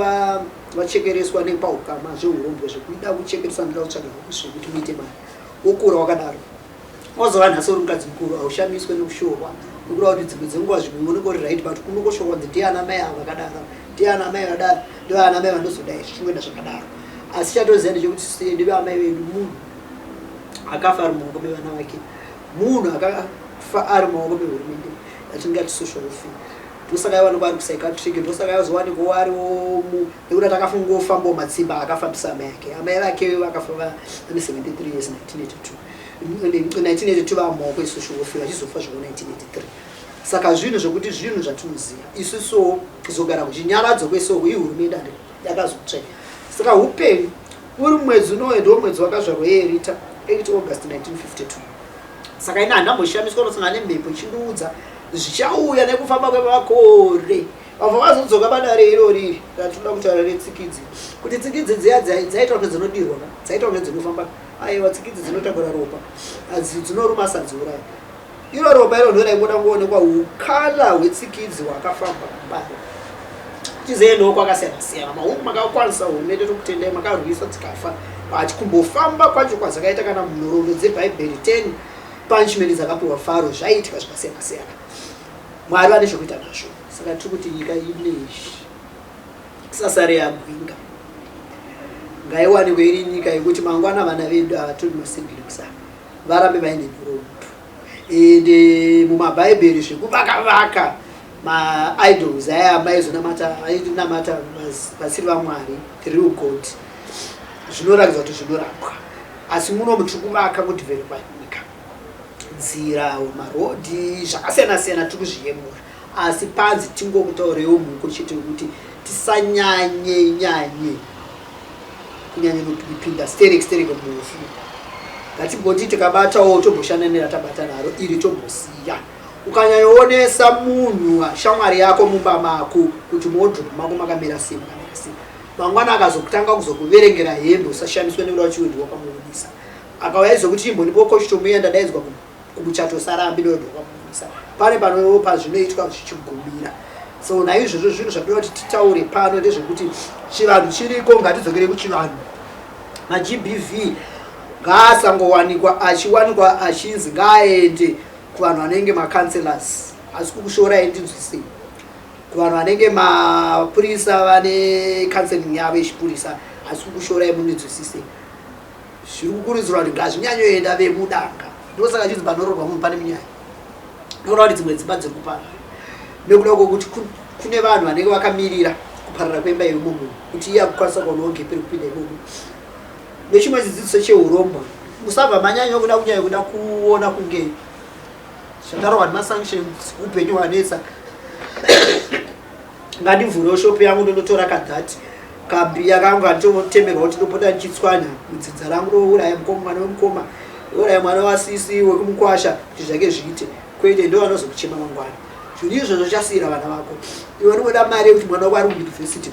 vachekereswa nepaukama zveurombwa, zvekuda kuchekeresa, ndoda kutsvaga zvekuti muite mari, wokura wakadaro, wazova nhasi uri mukadzi mukuru, haushamiswe nekushorwa, nekuda kuti dzimwe dzenguva zvimwe unenge uri right, but unongoshorwa nzi ndiana mai ava vakadaro, ndiana mai vadaro, ndiana mai vandozodai, zvichingoenda zvakadaro. Asi chatoziva ndechekuti ndive amai vedu, munhu akafa ari mumaoko mevana vake, munhu akafa ari mumaoko mehurumende yatingati social welfare. Ndosaka aiwanikwa ari kupsychiatric, ndosaka aizowanikwawo ariwo nekuti atakafungofambawo matsimba akafambisa amai ake. Amai vake vakafa vane 73 years 1982, 1982 vamumaoko esocial welfare, vachizofa zvavo 1983. Saka zvinhu zvekuti zvinhu zvatinoziva isusuwo kuzogara kuchinyaradzo kwesoko ihurumende andi yakazotsvenya. Saka upenyu uri mwedzi unoyo ndo mwedzi wakazvarwa Yerita, 8 August 1952. Saka ina handamboshamiswa unosangana nemhepo ichindiudza zvichauya nekufamba kwemakore. Vabva vazodzoka padare irori ratinoda kutaura retsikidzi, kuti tsikidzi dziya dzaita kunge dzinodirwa ka, dzaita kunge dzinofamba. Aiwa, tsikidzi dzinotakura ropa, dzinoruma sadziuraya. Iro ropa iro ndo raingoda kuonekwa ukala hwetsikidzi hwakafamba kumbare tizoendawo kwakasiyana siyana. Mahungu makakwanisa, hurumende tokutendai, makarwisa dzikafa, but kumbofamba kwacho kwadzakaita, kana munhoroondo dzebhaibheri 10 punishment dzakapiwa Faro, zvaiitika zvakasiyana siyana. Mwari vane chokuita nazvo. Saka tiri kuti nyika inezvi sasare yagwinga, ngaiwanikwe iri nyika yekuti mangwana vana vedu havatori masiblings ava varambe vaine nhoroondo. Ende mumabhaibheri zvekuvaka-vaka maidols aya maizonamata, ainamata vasiri vamwari, the real God, zvinoratidza kuti zvinorapwa. Asi muno tiri kuvaka, kudhivhelopa nyika, nzira, marodhi, zvakasiyana siyana, tiri kuzviyemura. Asi panzi tingokutaurewo mhuko chete yekuti tisanyanye nyanye kunyanya kupinda sterek sterek mufu. Ngatimboti tikabatawo tomboshanda neratabata naro iri, tombosiya. Ukanyanyoonesa munhu shamwari yako mumba mako kuti muwardrobe mako makamira sei, makamira sei, mangwana akazotanga kuzokuverengera hembe, usashamiswe nekuda kuti iwe ndiwe wakamuonesa. Akauya izokuti imbonipo costume iya, ndadaidzwa kumuchato, sarambi ndondo wakamuonesa. Pane pano pazvinoitwa zvichigumira. So naizvozvo zvinhu zvatoda kuti titaure pano ndezvekuti chivanhu chiriko, ngatidzokere kuchivanhu. MaGBV ngaasangowanikwa achiwanikwa achinzi ngaaende kuvanhu vanenge macounselors, asi kukushorai, ndinzwisei, kuvanhu vanenge mapurisa vane counseling yavo yechipurisa, asi kukushorai, mundinzwisise. Zviri kukurudzirwa kuti ngazvinyanyoenda vemudanga. Ndosaka chinzi panororwa munhu pane munyaya. Nokuda kuti dzimwe dzimba dziri kuparara nekuda kwokuti kune vanhu vanenge vakamirira kuparara kwemba yeimomo kuti iye akukwanisa kuonawo gepi rekupinda imomo. Nechimwe chidzidziso cheurombo, musabva manyanya kuda kunyanya kuda kuona kunge zvandarohwa nemasanctions, upenyu hwanetsa, ngandivhurewo shopu yangu, ndondotora kadhati kambiya kangu kanditotemerwa kuti ndopota ndichitswanya mudzinza rangu, ndouraya mukoma, mwana wemukoma, ndouraya mwana wasisi wekumukwasha kuti zvake zviite. Kwete, ndo vanozokuchema mangwana. Zvinhu izvozvo chasiyira vana vako. Iwe uri mari yekuti mwana wako ari kuyunivhesiti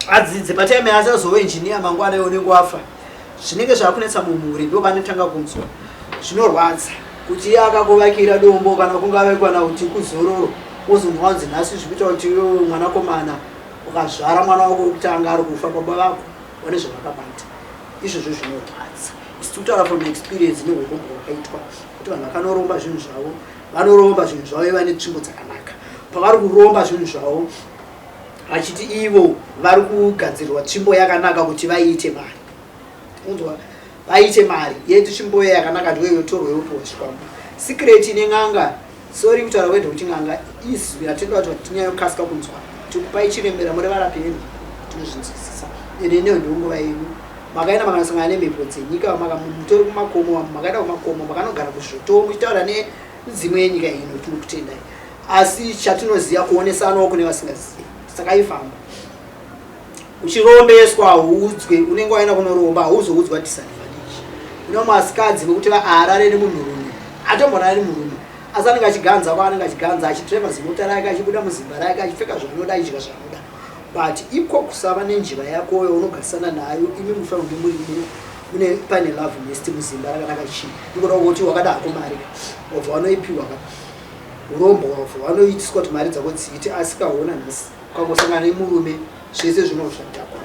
adzidze patime asazova engineer mangwana, iwe unenge wafa. Zvinenge zvakunetsa mumhuri, ndo panotanga kunzwa zvinorwadza kuti iye akakuvakira dombo kana kungave kana kuti kuzororo, wozonzwa kunzi nhasi zvikuita kuti iwe mwanakomana ukazvara mwana wako wekutanga ari kufa, baba vako vane zvavakabata. Izvozvo zvinorwadza. Isi tikutaura from experience neurombo hwakaitwa kuti vanhu vakanoromba zvinhu zvavo, vanoromba zvinhu zvavo vane tsvimbo dzakanaka. Pavari kuromba zvinhu zvavo vachiti ivo vari kugadzirirwa tsvimbo yakanaka kuti vaiite mari, unzwa, vaite mari yedu, tsvimbo yakanaka ndiyo yotorwa yopiwa zvikwambo. Secret nen'anga, sorry kutaura kwete kuti n'anga izwi ratinoda kuti tinyanyokasika kunzwa. Tikupai chiremera muri varapi vedu, tinozvinzwisisa. Ende ineyo ndonguva yenyu. Makaenda makanosangana nemhepo dzenyika, mutori kumakomo, makaenda kumakomo, makanogara kuzvoto muchitaura nedzimwe yenyika ino, tinokutendai. Asi chatinoziva kuonesanawo kune vasingazivi. Saka ifamba uchirombeswa, hauudzwe. Unenge waenda kunoromba, hauzoudzwa disadvantage. Kune vamwe vasikadzi vekuti vaarare nemunhurume, atombonana nemurume, asi anenge achiganza kwaanenge achiganza, achidriva zimota rake, achibuda muzimba rake, achipfeka zvaanoda, achidya zvaanoda. But iko kusava nenjiva yakoyo unogarisana nayo, imi mufanira kunge muri mune pane love nest muzimba rakanaka. Chii ikoda kuti wakada hako mari, wabva wanoipiwa ka urombo, wabva wanoitiswa kuti mari dzako dziite. Asi kaona nhasi ukangosangana nemurume, zvese zvinozvadhakwa.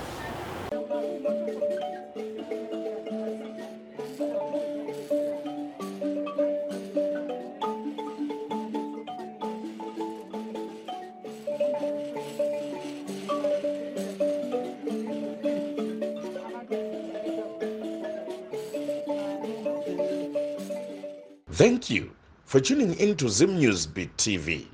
Thank you for tuning in to Zim News Beat TV.